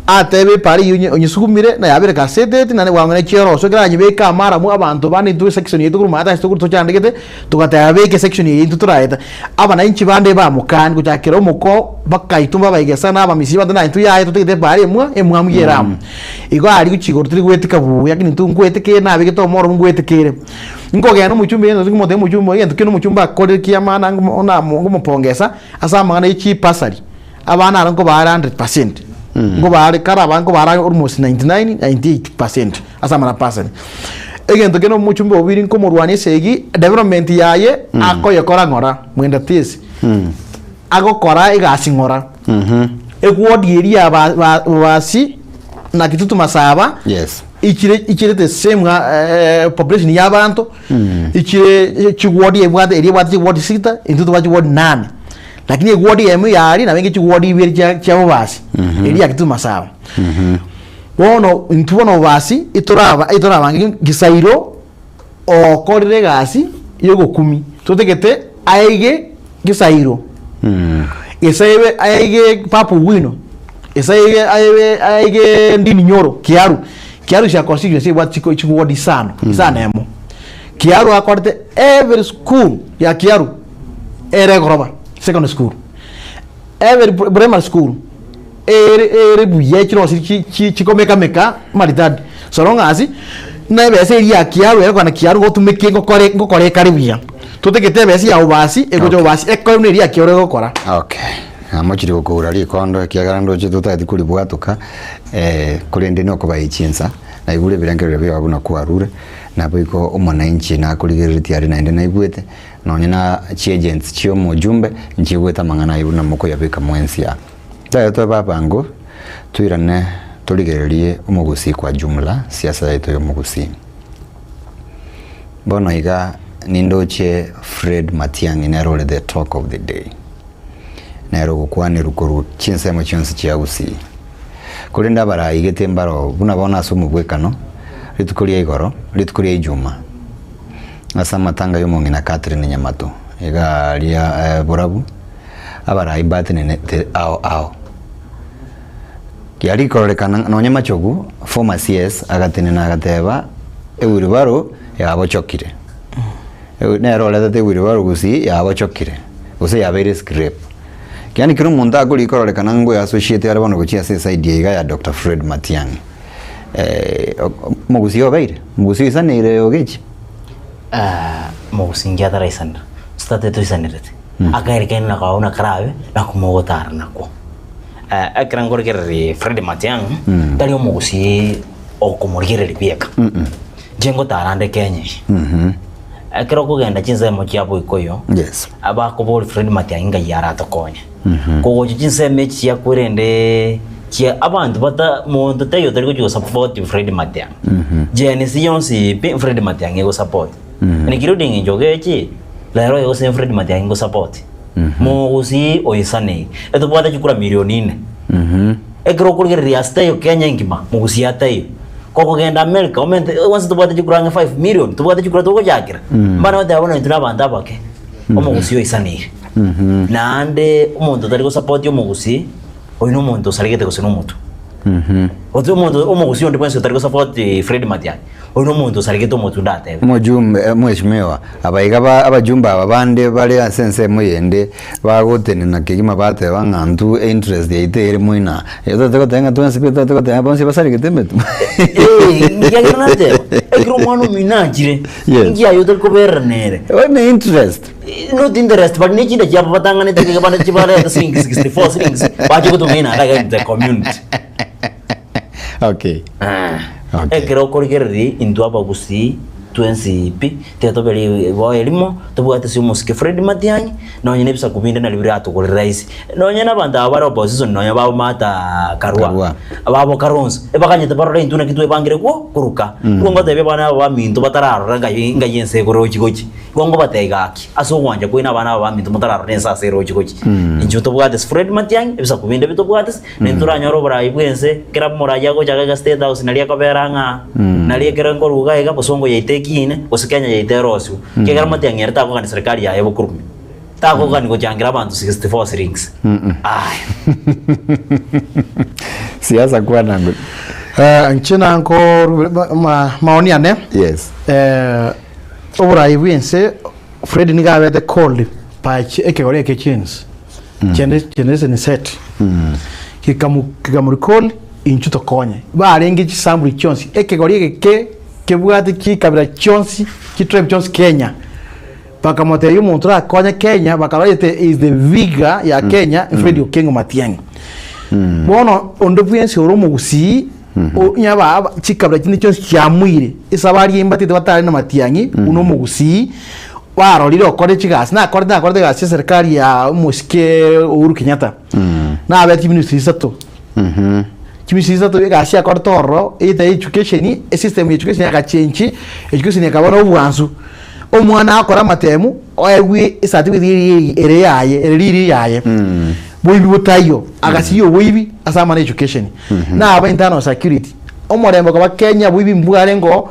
atebe epara eywo onye onyesugumire na yabere gaseteti naende bwango ne chioroso ekero anyebeke amaramu abanto bande intwe esection yaito korwa maate ase tokoro tochandegete togateba beka esection eye intwe toraeta. Abananchi bande bamokani gochakera omoko mpaka intwe babaigesa na abamisia abanto na intwe yaya totagete epara emwa emwamu ya eramu. Igo aria gochia igoro tari goetika buya lakini intwe nkoetekere nabegete omoro ngoetekere. Nkogenda omochumba egento nkomotebia omochumba oyo egento kende omochumba akorire kia maana ngomo namo ngomopongesa ase amang'ana ye chibasari, abana aro nkobare 100%, nkobare kare aba nkobare almost 99, 98% ase amang'ana basari. Egento kende omochumba obiri nkomorwania esegi, development yaye akoyekora ng'ora, mwenda tesi, agokora egasi ng'ora. Eward eria ya ba ba basi na Kitutu Masaba, Yes. ichire ichire the same ng'a population ya abanto, ichire chiward ebwate eria ebwate chiward sita, intwe tobwate chiward nane. Lakini eward eyemo yaria nabo enge chiward ibere chia chia bobasi, eria ya Kitutu Masaba. Bono intwe bono bobasi, itoraba itorabange Gisairo okorire egasi yogokumia, totagete aige Gisairo, Gisairo aige Papa Owino, Gisairo aebe aige Ndini Nyoro, Kiaru. Kiaru sia constituency ebwate chiko chiward isano, isano emo. Kiaru akorete every school ya Kiaru ere egoroba, secondary school. Every primary school. ere ere buya chirosiri chi chi chikomekameka maridadi so long as na ebesa eria ya kiaru egokwana kiaru gotumeke ngokore ngokora ekare buya. Totagete ebesa ya obasi egocha obasi ekore buna eria ya kiaru egokora. Okay, amochire gokoura rikondo ekiagera ndoche totageti koribwatoka korende nokobae chinsa, naigure ebirengererio biao buna kwarure, naboigo omonanchi nakorigereretie aria naende naigwete, nonye na chiagents chia omojumbe nchigwete amang'ana ayio buna mokoyabeka mwensi aa. Ekero tobe abango, toirane torigererie omogusii kwa jumla, siasa yaito ya omogusii. Bono iga nindoche Fred Matiang'i nere ore the talk of the day. Nere ogokwanerwa korwa chinsemo chionsi chia Gusii. Korende abaraigete mbaro buna bono ase omobwekano, rituko ria igoro, rituko ria ijuma, ase amatanga y'omong'ina Catherine Nyamato, iga aria borabu, abarai mbatenenete ao ao. Riarikororekana ng'a nonye Machogu, former CS, agatenena agateba ewilibaro yabochokire. Ewi nere oretete ewilibaro gusii yabochokire, gose yabeire scrap. Yaani kera omonto akorikororekana ngwe associate are bono gochia ase eside eye iga ya Doctor Fred Matiang'i. Omogusii obeire? Omogusii oisaneire ogechi? Mogusii inki ataraisanera? Gose tatete oisanerete? Akaire kende nako abwo nakarabe, nakomogotara nakwo. Ekero nkorigereria Fred Matiang'i, tari omogusii okomorigereria bieka. Inche ngotara nde Kenya eye. Ekero okogenda chinsemo chia Boikoyo, Yes. abakoboria Fred Matiang'i ngai aratokonye. Kogocha chinsemo echi chiakwe rende chia abanto bata monto taiyo otari gochia gosupport Fred Matiang'i. Gen Z yonsi pi Fred Matiang'i egosupport. Including Njogu echi, rero gose Fred Matiang'i ngosupport. Mogusii oisanei. Etobwate chikura milioni ine. Ekero okorigereria ase taiyo Kenya engima, mogusii ataiyo. Kogogenda America, omente onsi tobwate chikura ang'e 5 million, tobwate chikura togochakera. Mbana goteba bono intwe na abanto abake, omogusii oisaneire. Naende omonto otari gosupport omogusii, oyio na omonto osaregete gose na omotwe. Gose omonto omogusii onde bwensi otari gosupport Fred Matiang'i, oyio na omonto osaregete omotwe ndatebe. Omojumbe, mweshimiwa, aba iga ba abajumbe aba bande bare ase ensemo eyende bagotenena kegima bateba ng'a intwe einterest yaito ere moino aa. Totagete goteba ng'a twensi pi totagete goteba bonsi basaregete emetwe. Ekiagera nateba, ekero omwana omino achire, Yes. inki aye otari koberera nere? Oyo ne interest. Not interest but ne chinda chiabo batang'anete iga bande chibarete siringi 64 siringi bache gotong'aina iga iga in the community. Okay. Okay. Ekero okorigereria intwe abagusii twensi pi, tiga tobere igo erimo, tobwate ase omosike Fred Matiang'i, nonye na ebisaku binde nario biratogorere rahisi. Nonye na abanto aba bare opposition nonye babo Martha Karua, Karua. babo Kalonzo, ebakanyete barore intwe naki twebangire go koruka. Igo ngotebia abana aba baminto batararora ngai ngai ense ekorochi gochia. Igo ngobatebia gaki, ase ogwancha kwaino abana aba baminto motararora ense ase erochi gochia. Inchuo tobwate ase Fred Matiang'i, ebisaku binde bitobwate ase, na intwe toranyore oborai bw'ense, ekero omorai agocha iga State House naria ekobera ng'a naria ekero nkoruga iga bosongo yaito ekiine, gose Kenya yaito erosiwe. Ekiagera Matiang'i ere takogania serikali yaye bokurume. Takogania gochangira abanto 64 shillings. Aya. Siasa kwana ngo. Inche nankorwa maoni ane, Yes. oborai bw'ense Fred nigo abete called by ekegori eke ki'ense chende generation Z gekamu kekamorecall inchuo tokonye. Barenge chisamburi chionsi ekegori eke ke kebwate chikabira chionsi chitribe chionsi Kenya bakamotebia omonto orakonye Kenya bakarora ete is the viga ya Kenya Fred Okengo Matiang'i. Bono onde bwensi ore omogusii Onye ba chikabira chinde chionsi chiamoire, esabari embatete batare na matiang'i buna omogusii, barorire okore chigasi, nakorete nakorete egasi ya serikali ya omosike Uhuru Kenyatta, nabete chiministry isato, chiministry isato egasi yakorete ororo, either education, esystem ya education egachengi, education ekaba na obwansu, omwana agakora amatemu, oegwe ecertificate eri ere yaye, ere riri yaye, boibi botaiyo, agasiria oboibi ase amana education. Naba internal security, omorembe okaba Kenya boibi mbwarenge oo,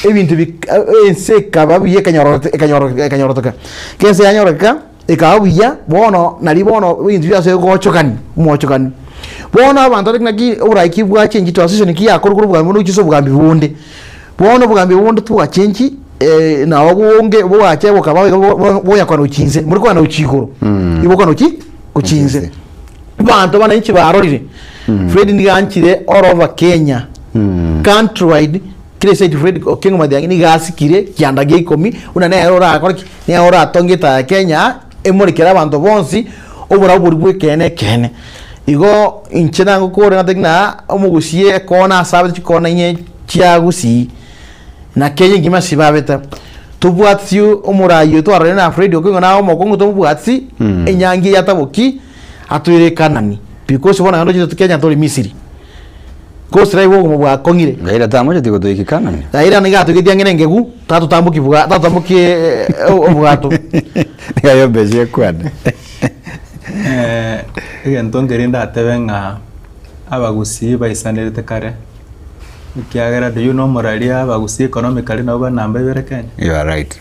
ebinto bik ense ekaba buya ekanyororote ekanyoro ekanyorotoka. Ekero ense yanyororoka, ekaba buya, bono nari bono ebinto biasoire gochokani, omochokani. Bono abanto bare naki oborai ki bwachengi transition ki yakorwa korwa obogambi bonde gochia ase obogambi bonde. Bono obogambi bonde tibwachengi nabo bonge bogacha bokaba iga boyakwana gochia inse, mbori kwana gochia igoro, igo bokwana gochia gochia inse. Abanto bane inche barorire. Fred nigo anchire all over Kenya countrywide kera eside Fred Okengo Matiang'i nigo asikire kianda gia ikomi buna nere orakore ki? Nere oratonge etaya ya Kenya emorekere abanto bonsi oborabu boria bwa ekeene ekeene. Igo inche nagokore natebie ng'a omogusii ekona ase abete chikona inye chia gusii na Kenya engima ase babete tobwati omorai oyo twarorire na Fred Okengo naye omokong'u tomobwati enyangi eye ataboki atoire ekanani because bono naende tochete Kenya tore Misiri gose naigo obogima bwakong'ire. Raila tamocheti gotoika Kanani. Raila nigo atoigetie ang'e na engegu tatotamboki bwa tatotamboki obwato. Nigo ayombechie ekwana. Egento nkeria ndatebe ng'a abagusii baisanerete kare, ekiagera do you know omoraria abagusii economically nabo bare namba ibere Kenya? You are right.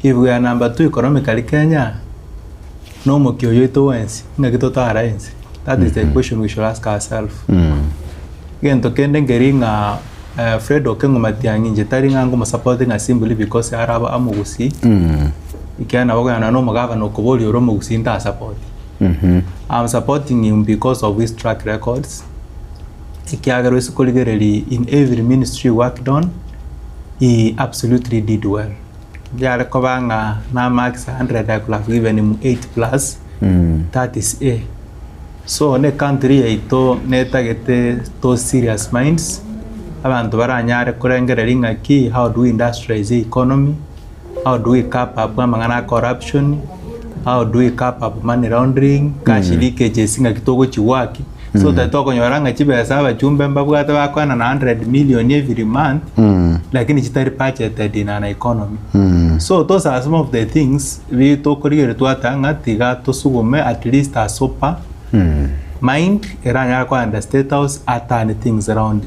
If we are number two economically Kenya, na omokia oyo oito bwensi, ng'aki totara ense? That is the question we should ask ourselves. Egento kende nkeri ng'a Fred Okengo Matiang'i inche tari ng'a nkomosupport ng'a simply because arabe amogusii, ekiagera nabo okonyora nonye na omogavana okoboria ore omogusii ntasapoti. I'm supporting him because of his track records, ekiagera ase korigereria in every ministry he worked on, he absolutely did well. Yare koba ng'a na marks 100 I could have given him 8 plus, that is A. So ne country yaito netagete those serious minds, abanto baranyare korengereria ng'aki how do we industrialize the economy, how do we cap up amang'ana a corruption, how do we cap up money laundering, cash leakages ng'aki togochiwaki, so that tokonyora ng'a chibesa abachumbe mbabwate bakoenana 100 million every month, lakini chitari budgeted in an economy. So those are some of the things bi tokorigereria twateba ng'a tiga tosugume at least a sober mind eranyare koenda state house a turn things round.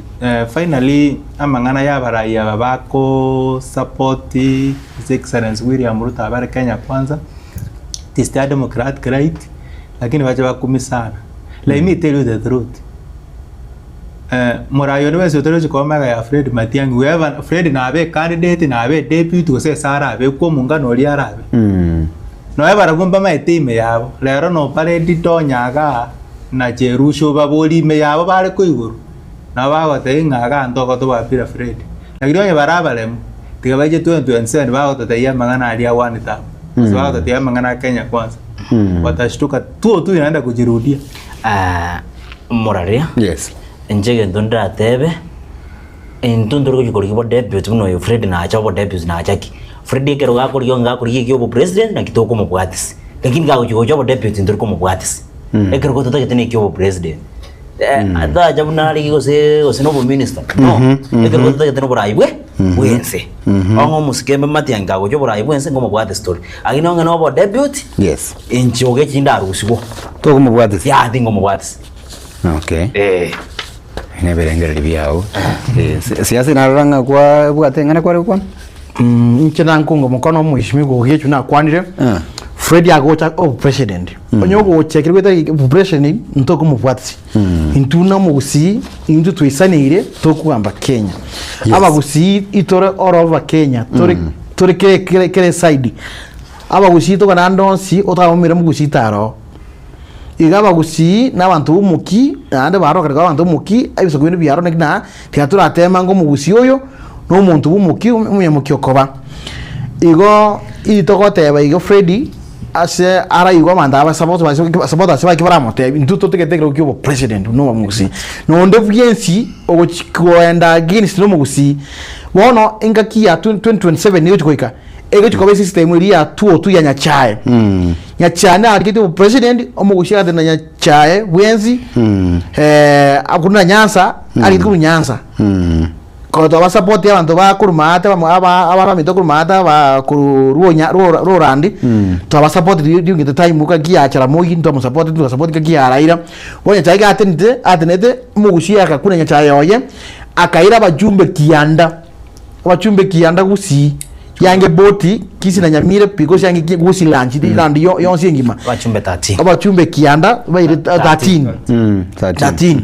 Finally amang'ana ya abarai aba bako support his excellency William Ruto abare Kenya kwanza, it is their democratic right lakini bache bakumie sana. Let me tell you the truth, morai onde bwensi otari gochia koba magega ya Fred Matiang'i whoever Fred nabe ecandidate nabe edepute gose ase arabekwe omongano oria arabe, nonya barabwo mbamaete ime yabo, rero nopare Donya igaa na Jerusha obaborie ime yabo bare koigoro, nabo bagotebia ng'a igaa ntogotobua bila Fred. Lakini onye bare abaremu, tiga baiche 2027 bagototebia amang'ana aria a one term, gose bagototebia amang'ana a Kenya kwanza, watashtuka two two inaenda kujirudia. Ah, moraria Yes. inche egento ndatebe intwe ntori gochia korigia obodeputy buna oyo Fred nacha obodeputy nacha ki? Fred ekero gakorigia onye gakorigia ekia obopresident naki tokomobwatisia, lakini kagochia gocha obodeputy ntori komobwatisia. Ekero gototagete na ekia obopresident. Eh, tacha buna arenge gose gose na obominister no ekero gototagete na oborai bwe bwense. Ong'e omosikembe Matiang'i kagocha oborai bwense nkomobwatisia tore. Lakini onye na obodeputy Yes. inche ogechi ndarusigwa. Tokomobwatisia? Yaya tingomobwatisia. Okay. Eh. Nebirengererio biao. Eh, si- siasa narora ng'a kwabwate eng'ana kware gokwana? Mm, inche nankunga omokono omweshimiwa Ogechu nakwanire Ah. Fred agocha obopresident onye ogocha ekero goetera obopresident ntokomobwatisia intwe buna omogusii intwe twaisaneire tokogamba Kenya abagusii itore all over Kenya tore tore kere kere kere eside abagusii tokogenda ande onsi otamomire omogusii taroo. Iga abagusii na abanto b'omoki, naende barokire koba abanto b'omoki, ebisaku binde biaroro naki na tiga toratema ng'a omogusii oyo na omonto bw'omoki omonyamoki okoba. Igo itogoteba iga Freddy ase araigwe abanto aba support supporters baye baramotebia intwe totagete ekerogo kia obopresident buna omogusii. Na onde bwensi ogochi koenda against na omogusii, bono engaki ya 2027 nigo egochi goika. Egochi koba esystem eria ya tuotu ya Nyachae. Nyachae narigete obopresident, omogusi agatenda Nyachae bwensi, eh, akorwa na Nyanza, arigete korwa Nyanza. Korwa twabasapoti abanto ba korwa maate abamo aba abaminto korwa maate aba korwa ruonya rura rurandi, twabasapoti during the time ngaki ya Jaramogi ntwamosapoti twasapoti ngaki ya Raila. Bono Nyachae iga atenete atenete, omogusi agakuna Nyachae oye, akaira abajumbe kianda. Abachumbe kianda gusii yange boti kisi na nyamira pi gose yange ki- gusii lanchi land yo- yonsi engima Abachumbe 13. abachumbe kianda baire 13 13. 13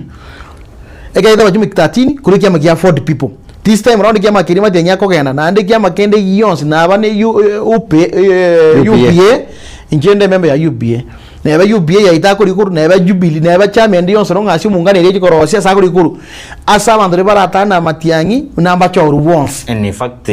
ekerete abachumbe 13 korwa ekiama kia 40 people this time round ekiama keria matiang'i akogenda naende ekiama kende gionsi naba ne U- eh, UP, eh, UPA. UPA inche nde member ya UPA. Neba UPA yaito akori korwa, neba Jubilee, neba chama ende yonsi nonye ase omongano eria echi korosia ase akori korwa, ase abanto riria baratane na amatiang'i buna mbachorwe bonsi. In fact,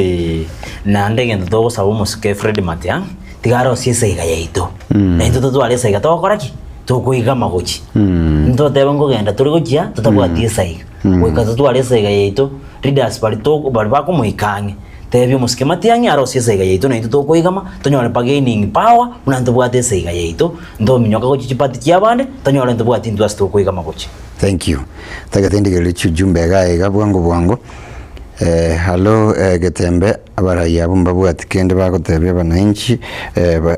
naende egento togosaba omosike Fred Matiang'i, tiga arosie esaiga yaito. Na intwe totware esaiga togokora ki? Tokoigama gochia. Ntotebe nkogenda tore gochia totabwati esaiga. Goika totware esaiga yaito, leaders baria to baria bakomoika ang'e, tebia omosike Matiang'i arosie esaiga yaito na intwe tokoigama, tonyore bargaining power buna ntobwate esaiga yaito, ntominyoka gochia chiparty chiabande, tonyore ntobwati intwe ase tokoigama gochia. Thank you. Tagete ndigererie chiujumbe iga iga bwango bwango. Eh, hallo eh, Getembe, abarai abwo mbabwati kende bagotebia abananchi eh, ba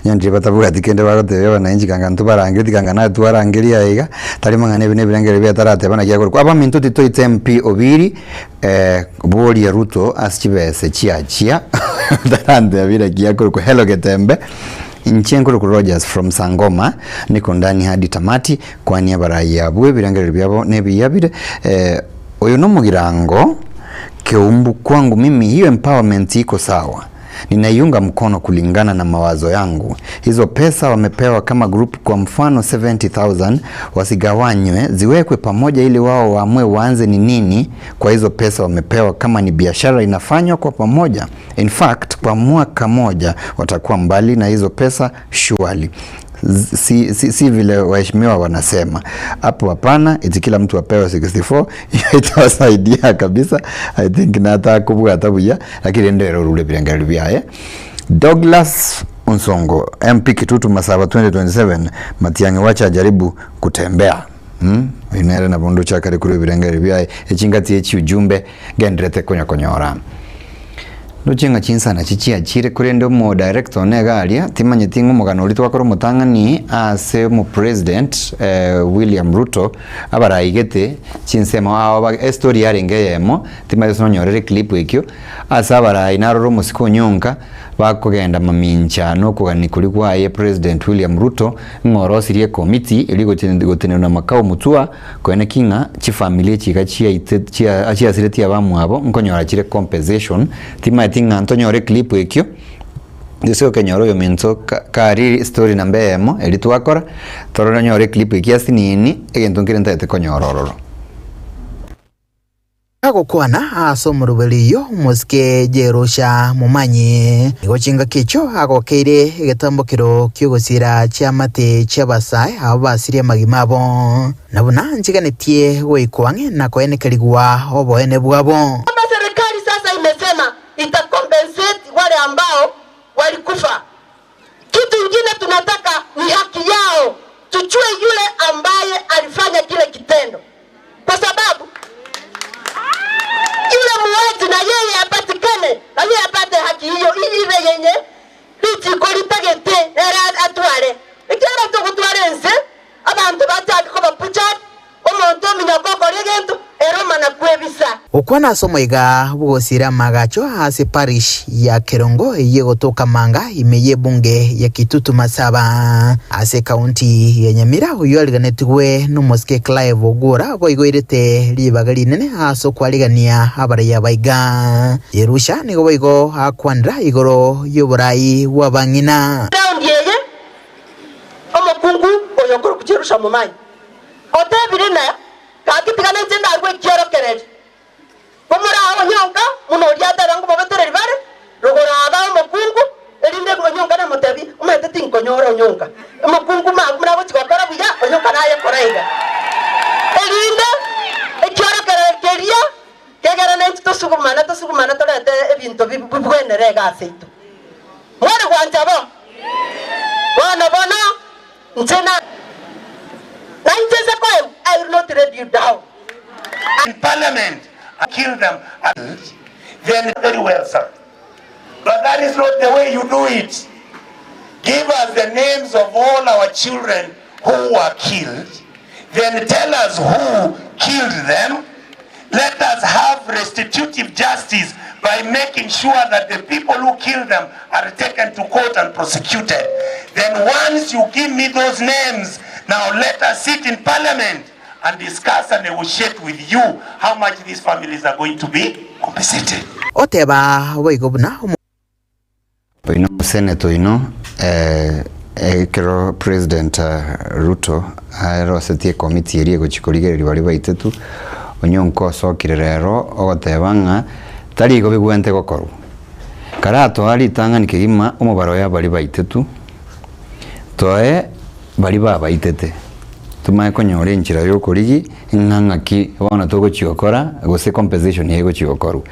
nyandire batabwati kende bagotebia abananchi kanga ntobarangeretie kanga naye twarangeria aiga, tari mang'ana ebi na ebirengero ebi atarateba naki akorokwa. Abaminto titoita MP Obiri eh, boria Ruto ase chibese chiachia tarantebia naki akorokwa. Hello Getembe, inche nkorokwa Rogers from Sangoma, niko ndani hadi tamati, kwania abarai abwo ebirengererio biabo nebiya bire eh, Oyo nomogirango keumbu kwangu mimi hiyo empowerment iko sawa ninaiunga mkono kulingana na mawazo yangu hizo pesa wamepewa kama group kwa mfano 70000 wasigawanywe ziwekwe pamoja ili wao waamue waanze ni nini kwa hizo pesa wamepewa kama ni biashara inafanywa kwa pamoja in fact kwa mwaka moja watakuwa mbali na hizo pesa surely si, si, si vile waheshimiwa wanasema hapo. Hapana, eti kila mtu apewe 64 iyo itawasaidia kabisa. I think natakobwata buya, lakini rende ere orure ebirengererio biaye. Douglas Onsongo MP Kitutu Masaba 2027 Matiang'i wacha ajaribu kutembea mm? Oyo nere nabo ndoche akare korwa ebirengererio biaye echingati echi ujumbe ngenderete konya konyora. Ndoche ng'a chinsana chichiachire, korende omodirector one iga aria, timanyeti ng'a omogano oria twakora omotang'ani ase omopresident William Ruto abaraigete chinsemo ao ba estory yarenge eyemo, timanyeti gose nonyorere eclip ekio, ase abarai narore omosike onyonka bakogenda mamincha na okogania koria kwaye President William Ruto ng'a orosirie ecommittee eria egotenenwa na Makau Mutua Koeneki ng'a chifamiri echi iga chiaite chia chiasiretie abamwabo nkonyora chire compensation, timaeti ng'a ntonyore eclip ekio, gose okenyora oyominto ka kari story namba eyemo eria twakora, torore onyore eclip ekia asinini, egento nkere ntagete konyora ororo. Agokwana ase omoroberio omosike Jerusha momanyi. Nigo chingaki echio agokeire egetambokero ki'ogosiira chiamate chi'abasae abwo basirie amagima abo, na buna nchiganetie goikwa ang'e na koenekerigwa oboene bwabo. Kama serikali sasa imesema ita compensate wale ambao walikufa, kitu ingine tunataka ni haki yao, tujue yule ambaye alifanya kile kitendo, kwa sababu yule muuaji na yeye apatikane, na yeye apate haki hiyo ile yenye richiko ritagete nere atware. Ekiagera togotwara ense abanto bachake koba butchered, Omonto ominyoka okora egento, ere omana kwebisa. Gokwana ase omoiga bw'ogosiira amaagacho ase parish ya Kerongo eyio egotoka Manga ime y'ebunge ya Kitutu Masaba ase ekaunti ya Nyamira oyio ariganetigwe nomosike Clive Ogura boigo oirete ribaga rinene ase okwarigania abaraiya baiga. Jerusha nigo boigo akwanera igoro y'oborai bw'abang'ina. Raundi eye omokungu oyo okorokwa Jerusha momanyi. Otebire ng'a, Gaki tiga nainche ndarue ekiorokererio. Komorae onyonka buna oria ateba nkomobetereri bare, rogoro abae omokungu, erinde onyonka namotebie, Omanyete tinkonyora onyonka. Omokungu magu buna agochia gokora buya, onyonka naye kora iga. Erinde ekiorokererio keria kegere naintwe tosugumane tosugumane torete ebinto bibwenere iga aseito. Mware gwancha bo? Bono bono Inche na nainche nse koegwa, I will not let you down. In parliament and kill them and then very well sir but that is not the way you do it give us the names of all our children who were killed then tell us who killed them let us have restitutive justice by making sure that the people who killed them are taken to court and prosecuted. Then once you give me those names, now let us sit in parliament and discuss and negotiate with you how much these families are going to be compensated. Oteba boigo buna Oino omoseneta oino. Ekero President Ruto arosetie ekomiti eria egochia korigereria baria baitetu, Onyonka osokire rero ogoteba ng'a tari igo bigwente gokorwa. Karatoa ritang'ani kegima omobaro ya baria baitetu, toe baria babaitete, tomanye konyora enchera yokorigi ng'a ng'aki bono togochia gokora gose compensation egochia gokorwa.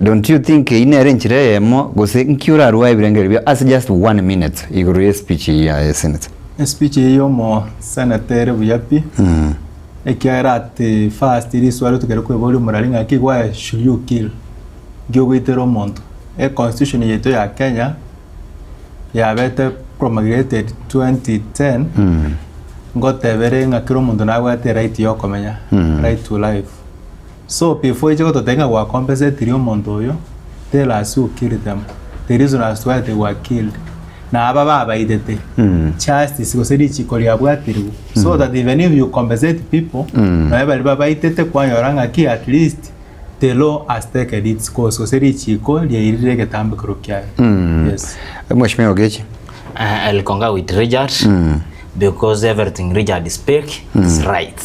Don't you think eyio nere enchera eyemo gose nki orarwae ebirengererio biao ase just one minute igoro ye speech eyio yaye senator? Espeech eyio ya omoseneta ere buya pi, ekiagera at first riswali tokere kweboria omorari ng'aki why should you kill? Nki ogoitera omonto? Econstitution yaito ya Kenya yabete promulgated 2010 ngotebere ng'a kera omonto nabwate eright ya okomenya, right to life. So before oche gototebia ng'a gwakompensetirie omonto oyo, tell us who killed them, the reason as to why they were killed, na aba babaitete, justice gose richiko riabwatirwe, so that even if you compensate people, nonye baria babaitete kwanyora ng'aki at least the law has taken its course gose richiko riairire egetambekero kiaye. Yes. Mheshimiwa Ogechi. I'll concur with Richard because everything Richard speak is right.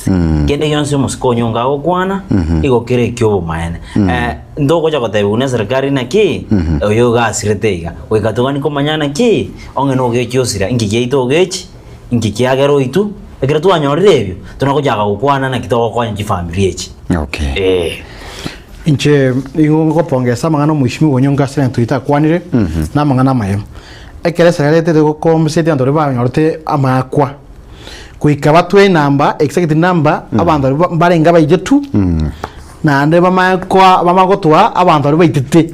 Kende gionsi omosike onyonga agokwana igo kere ekiobomaene. Eh, ntogocha gotebiwa na eserikari naki oyo iga asirete iga. Goika togani komanya naki onge nogechi osira inki giaito ogechi inki kiagera oitwe ekero twanyorire ebio tonagochaka gokwana naki togokonya chifamiri echi. Okay. Eh. Inche nigo ngopongesa amang'ana omweshimiwa onyonga ase egento itakwanire, na amang'ana amaya. Ekero eserikari etete gokompensate abanto baria banyorete amaakwa, goika batwe enamba, exact number, abanto baria mbarenge abaigetu, naende bamanye koa bamanye gotoa abanto baria baitete.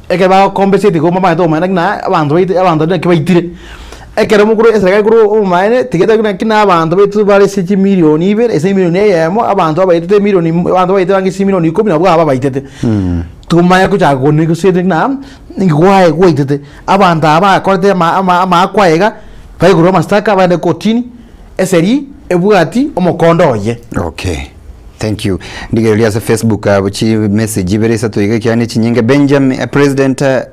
Ekero bagokompensate igo mbamanyete komanya naki na abanto baite abanto baria naki baitire. Ekero mokoro eserikari ekorwa obomaene tiga etari naki na abanto baito bare ase chimilioni ibere ase emilioni eyemo abanto abaitete emilioni abanto baitete bange chimilioni ikomi nabwo aba baitete. Tomanye gochaka ko negotiate ng'a ninki gwaye gwaitete abanto aba bakorete ama ama amaakwa iga baigorwe amashtaka bagende kotini eseri ebwati omokondo oye. Okay. Thank you. Ndigereria ase Facebook abo chi message ibere isato iga ekiagera ne chinyinge. Benjamin eh, President eh,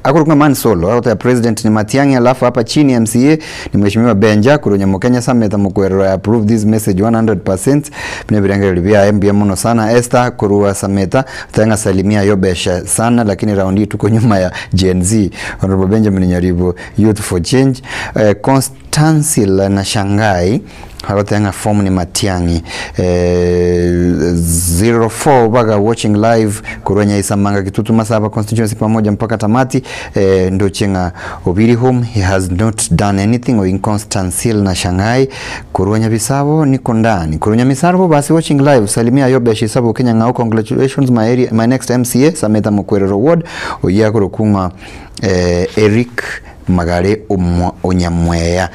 Akorokwa ng'a Man Solo, agoteba President ni Matiang'i alafu hapa chini MCA ni Mheshimiwa Benja korwa Nyamokenya Sameta Mokwerero I approve this message 100% buna ebirengererio biaye mbuya mono sana Esther korwa Sameta oteba ng'a salimia Yobesh sana lakini round hii tuko nyuma ya Gen Z Honorable Benjamin Nyaribo Youth for Change eh, Constancil na Shangai Agoteba ng'a form ni Matiang'i. Eh, 04 baga watching live korwa Nyaisamanga Kitutu Masaba constituency pamoja mpaka tamati. Eh, ndoche ng'a Obiri home he has not done anything o Inconstancil na Shanghai korwa Nyabisabo niko ndani korwa Nyamisarbo basi watching live salimia Yobesh Isabu Kenya ng'ao congratulations my area, my next MCA Sameta Mokwerero ward oyia akorokwa ng'a eh, Eric Magare Onyamweya.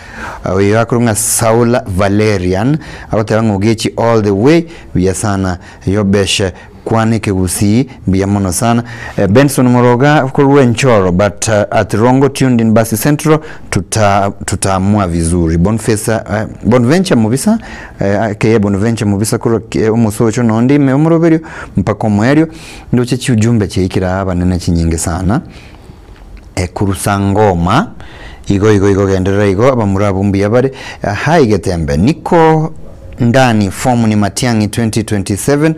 Oyo akorwa ng'a Saul Valerian agoteba ng'a Ogechi all the way buya sana Yobesh kwana ekegusii mbuya mono sana Benson Moroga korwa Enchoro but at Rongo tuned in Basi Central tuta tutaamua vizuri Bonface Bonventure Mobisa aka Bonventure Mobisa korwa omosocho nonde ime omoroberio mpaka omoerio ndoche chiujumbe chiaikire aa abanene chinyinge sana. Ekurusa ngoma, igo igo igo genderera igo abamura abwo mbuya bare. Hi Getembe, niko ndani form ni Matiang'i 2027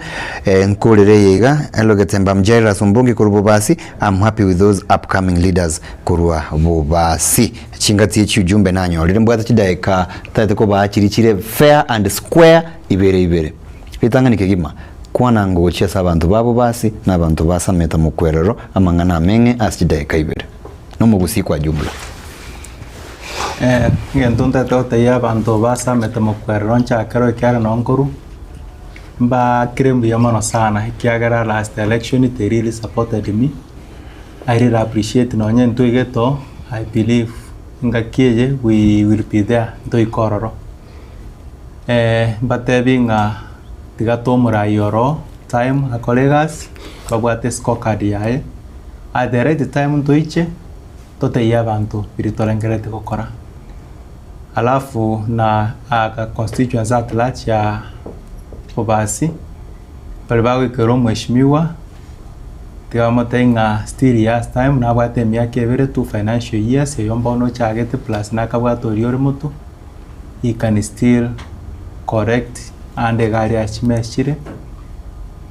eh, nkorere eye iga. Hello Getembe, I'm Jairus Ombongi korwa Bobasi. I'm happy with those upcoming leaders korwa Bobasi. Chingati echi ujumbe nanyorire mbwate chidaeka tagete kobaa chiri chire fair and square ibere ibere. Ritang'ani kegima, kwana ngochia ase abanto ba Bobasi na abanto ba Sameta mokwerero amang'ana ameng'e ase chidaeka ibere. Nomogusii kwa jumla. Egento ntagete gotebia abanto ba Sameta mokwerero nchakero ekiagera noo nkorwa, mbaakire mbuya mono sana ekiagera last election they really supported me, I really appreciate nonye ntoigete oo, I believe engaki eye we will be there ntoike ororo. Mbatebi ng'a tiga tomoraie oro time akore egasi, babwate scorecard yaye, at the right time ntoiche, totebie abanto biria torengerereti gokora. Alafu na aka constituency at large ya Bobasi, baria bagoikera omweshimiwa. Tiga bamotebie ng'a still he has time, nabwate emiaka ebere, two financial years, eyio mbono ochagete plus nakabwate oria ore motwe, he can still correct ande iga aria chimesi chire.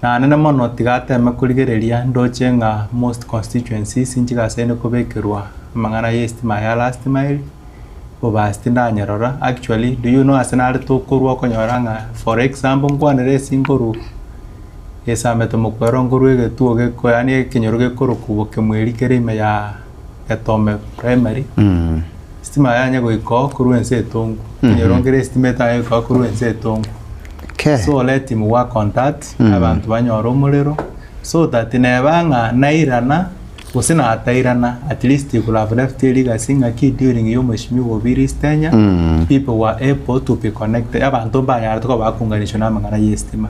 Naende mono tiga ateme korigereria ndoche ng'a most constituencies nchigasaine kobekerwa amang'ana ya estima ya last mile, bobasi tindanyerora, actually do you know ase nare tokorwa okonyora ng'a for example nkwanere ase nkorwa esamete mokwero nkorwa egetuo geko yaani ekenyoro gekorokwa bokemweri kere ime ya Getome primary, estima yanye goika oo korwa ense etongu, ekenyoro nkere estima etanye goika oo korwa ense etongu. Okay. So let him work on that, abanto banyore omorero, so that neba ng'a nairana, gose natairana, at least he could have left a legacy ng'aki during ya omweshimiwa Obiri Stenya, people were able to be connected, abanto mbanyarete koba bakounganishwa na amang'ana ya estima.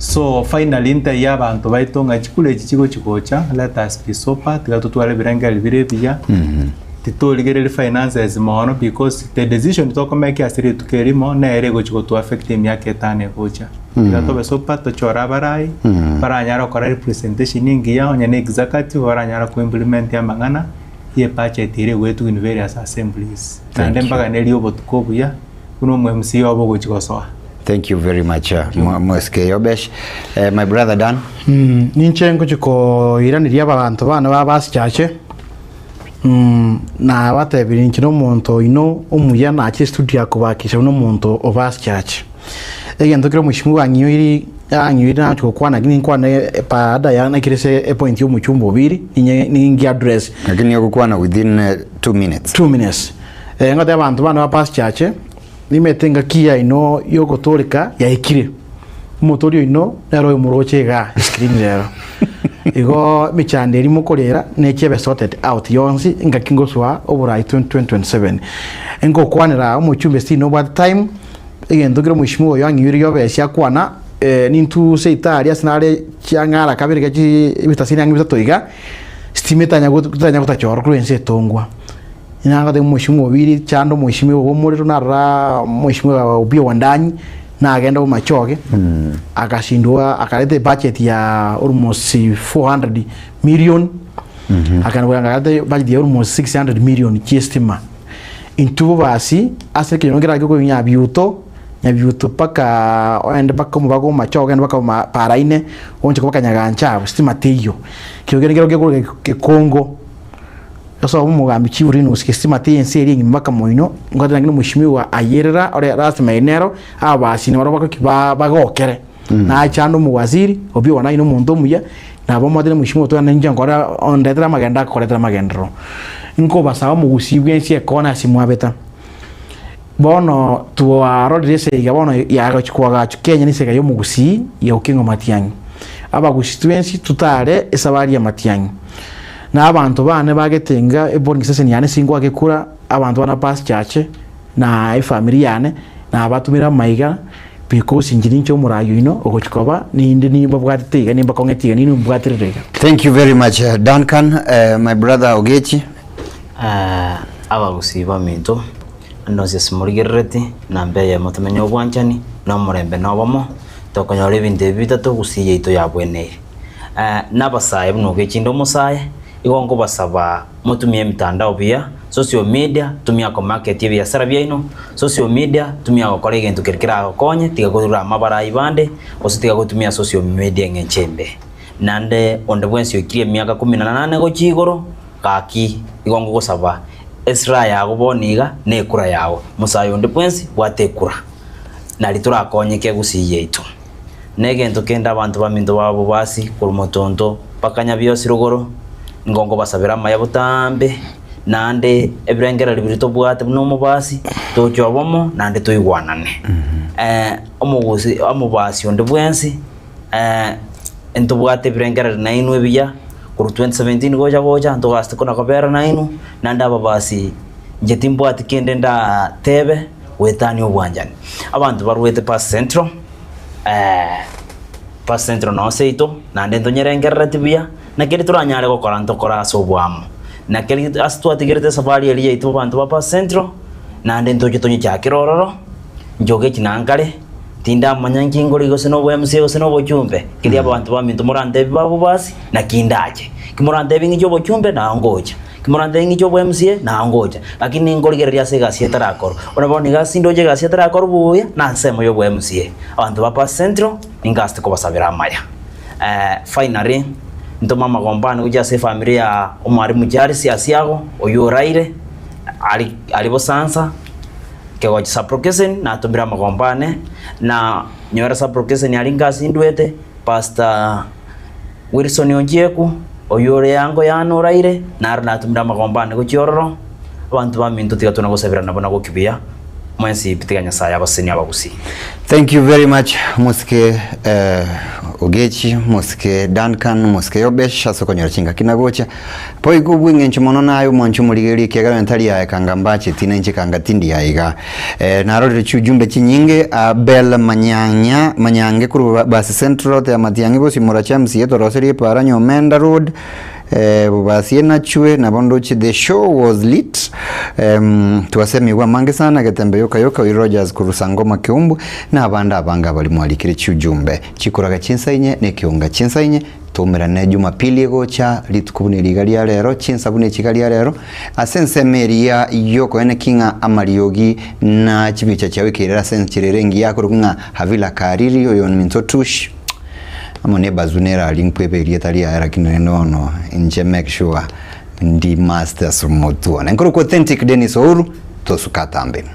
So finally ntebie abanto baito ng'a chikura echi chigochi gocha, let us be sober, tiga totware ebirengererio bire ebiya, titorigereria finances mono because the decision tokomake ase rituko erimo nere egochi goto affect emiaka etano egocha. Tiga tobe sober, tochore abarai, baranyare gokora representation engiya, onye na executive baranyare ko implement amang'ana ye ebudget ere egoetwa in various assemblies. Naende mbaganerie obotuko obuya, buna omo MCA obo ogochi gosoa. Thank you very much MsK Yobesh. My brother Dan. Ninche ngochia koiraneria abanto bane ba basichache, nabatebirie inche nomonto oino omuya nache estudio akobakisha buna omonto o basichache. Egento kere omweshimiwa ang'ioiri ang'ioiri nachi gokwana lakini nkwane baada ya nakire ase epoint ya omochumba obiri ninye ningi address. Lakini ogokwana within 2 minutes. 2 minutes. Ngotebia abanto bane ba basichache. Nimete engaki yaino y'ogotooreka yaikire. Omotoori oino nere oyomoroche igaa escreen rero. Igo emechando eria mokorera neche ebe sorted out yonsi engaki ngosoa oborai 2027. Ngokwanera omochumbe still nobwate time, egento kere omweshimiwa oyo ang'iyoire yobesia akwana nintwe seito aria ase nare chiang'ara kabere iga chi ebitasini ang'e bitato iga, stima etanya etanya gotachorwa korwa ense etongwa. Nagotebia omweshimiwa Obiri, chanda omweshimiwa bw'omorero narora omweshimiwa Opiyo Wandanyi nagenda bomachoge agashindwa akareta ebudget ya almost 400 million akagenda koyanga akareta ebudget ya almost 600 million chi'estima. Intwe bobasi ase ekenyoro kera gekorwa Nyabiuto, Nyabiuto mpaka oende mpaka omobago omomachoge ogende mpaka oma paraine oonchoke mpaka Nyagancha abwo stima teiyo. Kero kende kero gekorwa Gekongo. Ase omogambi Chiburinus gesima tiense eria engima mpaka moino, nkoteba ng'a omweshimiwa ayerera ore lasima ere nero, ababasi nabaro bakoki ba bagokere. Nachande omowaziri, Opiyo Wandayi na omonto omuya, nabo omotebie mweshimiwa otwane ninche nkore ondetere amagendo akoretera amagenderero. Nkobasaba omogusii bwensi ekona ase mwabeta. Bono twarorire eseiga bono yagochi koagachwa Kenya na eseiga ya omogusii ya Okengo Matiang'i. Abagusii twensi totare esabari ya Matiang'i. Na abanto bane bagetenga eboarding station yane ase ngoake kura, abanto bane ba past church na efamiri yane nabatumire amaiga because inche ninche omorai oino ogochi koba ninde nimbabwatete iga nimbakong'etie iga ninwe mbwaterere iga. Thank you very much Duncan, my brother Ogechi. Abagusii baminto, ande onsi ase morigerereti, namba eyemo tomenye obwanchani, na omorembe na obomo, tokonyora ebinto ebi bitato gusii yaito yabweneire. Nabasae buna ogechinde omosae, igo nkobasaba motumie emitandao buya, social media, tumia komarket ebiasara biaino, social media, tumia gokora egento keria keragokonye, tiga korora amabara ayio bande, gose tiga gotumia social media eng'encho embe. Naende onde bwensi oikirie emiaka kumi na nane gochia igoro, gaki igo ngogosaba, esira yago bono iga nekura yago, mosae onde bwensi bwata ekura, nari torakonyeke gusii yaito. Negento kende abanto baminto ba bobasi korwa motonto mpaka nyabiosi rogoro, nigo nkobasabera amaya botambe, naende ebirengererio biria tobwate buna omobasi, toche obomo naende toigwanane. Omogusi omobasi onde bwensi ntobwate ebirengererio nainwe ebiya, korwa 2017 gocha gocha ntogachete kona kobera nainwe, naende ababasi inche timbwati kende ndatebe goetania obwanchani. Abanto barwete Past Central. First Central noo seito, naende ntonyerengerereti buya, na keria toranyare gokora ntokore ase oboamo. Na keria ase twatigerete esafari eria yaito abanto ba First Central, naende ntoche tonyechiakere ororo, nchoke echi na nkare, Tindamanya nki nkorigia gose nobo MC gose nobochumbe, keria abanto baminto morantebi babu basi, naki ndache. Ki morantebi ng'iche obochumbe, nao ngocha. Ki morantebi ng'iche obo MCA, nao ngocha. Lakini nkorigereria ase egasi etarakorwa. Buna bono iga ase ndoche egasi etarakorwa buya, na nsemo ya obo MCA. Abanto ba Past Central, ningaste kobasabera amaya. Finally, ntome amagombano gochia ase efamiri ya omwalimu Charles Asiago, oyio oraire, ari ari bosansa. Kegochi supplication natomire amagombo ane, na nyore supplication aria ngasindwete, Pastor Wilson Onchieku, oyio ore eango yane oraire, naro natomire amagombo ane gochia ororo, abanto baminto tiga tona gosabirana buna goki buya, mwensi pi tiga Nyasaye abasesenie abagusii. Thank you very much mosike eh, Ogechi, mosike Duncan, mosike Yobesh ase okonyora chingaki na gocha. Boigo bw'engencho mono naye omwanche omorigereria ekiagera onye tari aye kanga mbacheti na inche kanga tindi aye iga. Eh, narorire chiujumbe chinyinge Abel Manyanya Manyange korwa Basi Central tea Matiang'i bosio Moracha MCA toroserie epara Nyomenda Road eh, Bobasi enachwe nabo ndoche the show was lit em, twasemigwe amange sana Getembe yoka yoka Will Rogers korwa Sangoma Keumbu na abande abange abari mwarikire chiujumbe chikoraga chinsa inye na ekeunga chinsa inye Toumerane Jumapili egocha, rituko buna eri iga ria rero, chinsa buna echi iga ria rero, ase ensemo eria y'okoeneki ng'a amariogi na chibicha chiao ekerera ase enchera ere engiya akorokwa ng'a Havila Kariri, oyo ominto Tush, amo ne Bazu nere aria nkweba erieta riaye lakini rende bono inche make sure ndi master ase omotwe one. Nkorokwa Authentic Dennis Ouru, tosuka atambe.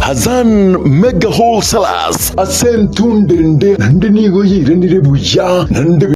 Hassan Mega Wholesalers ase entunde ende naende nigo yairanire buya naende.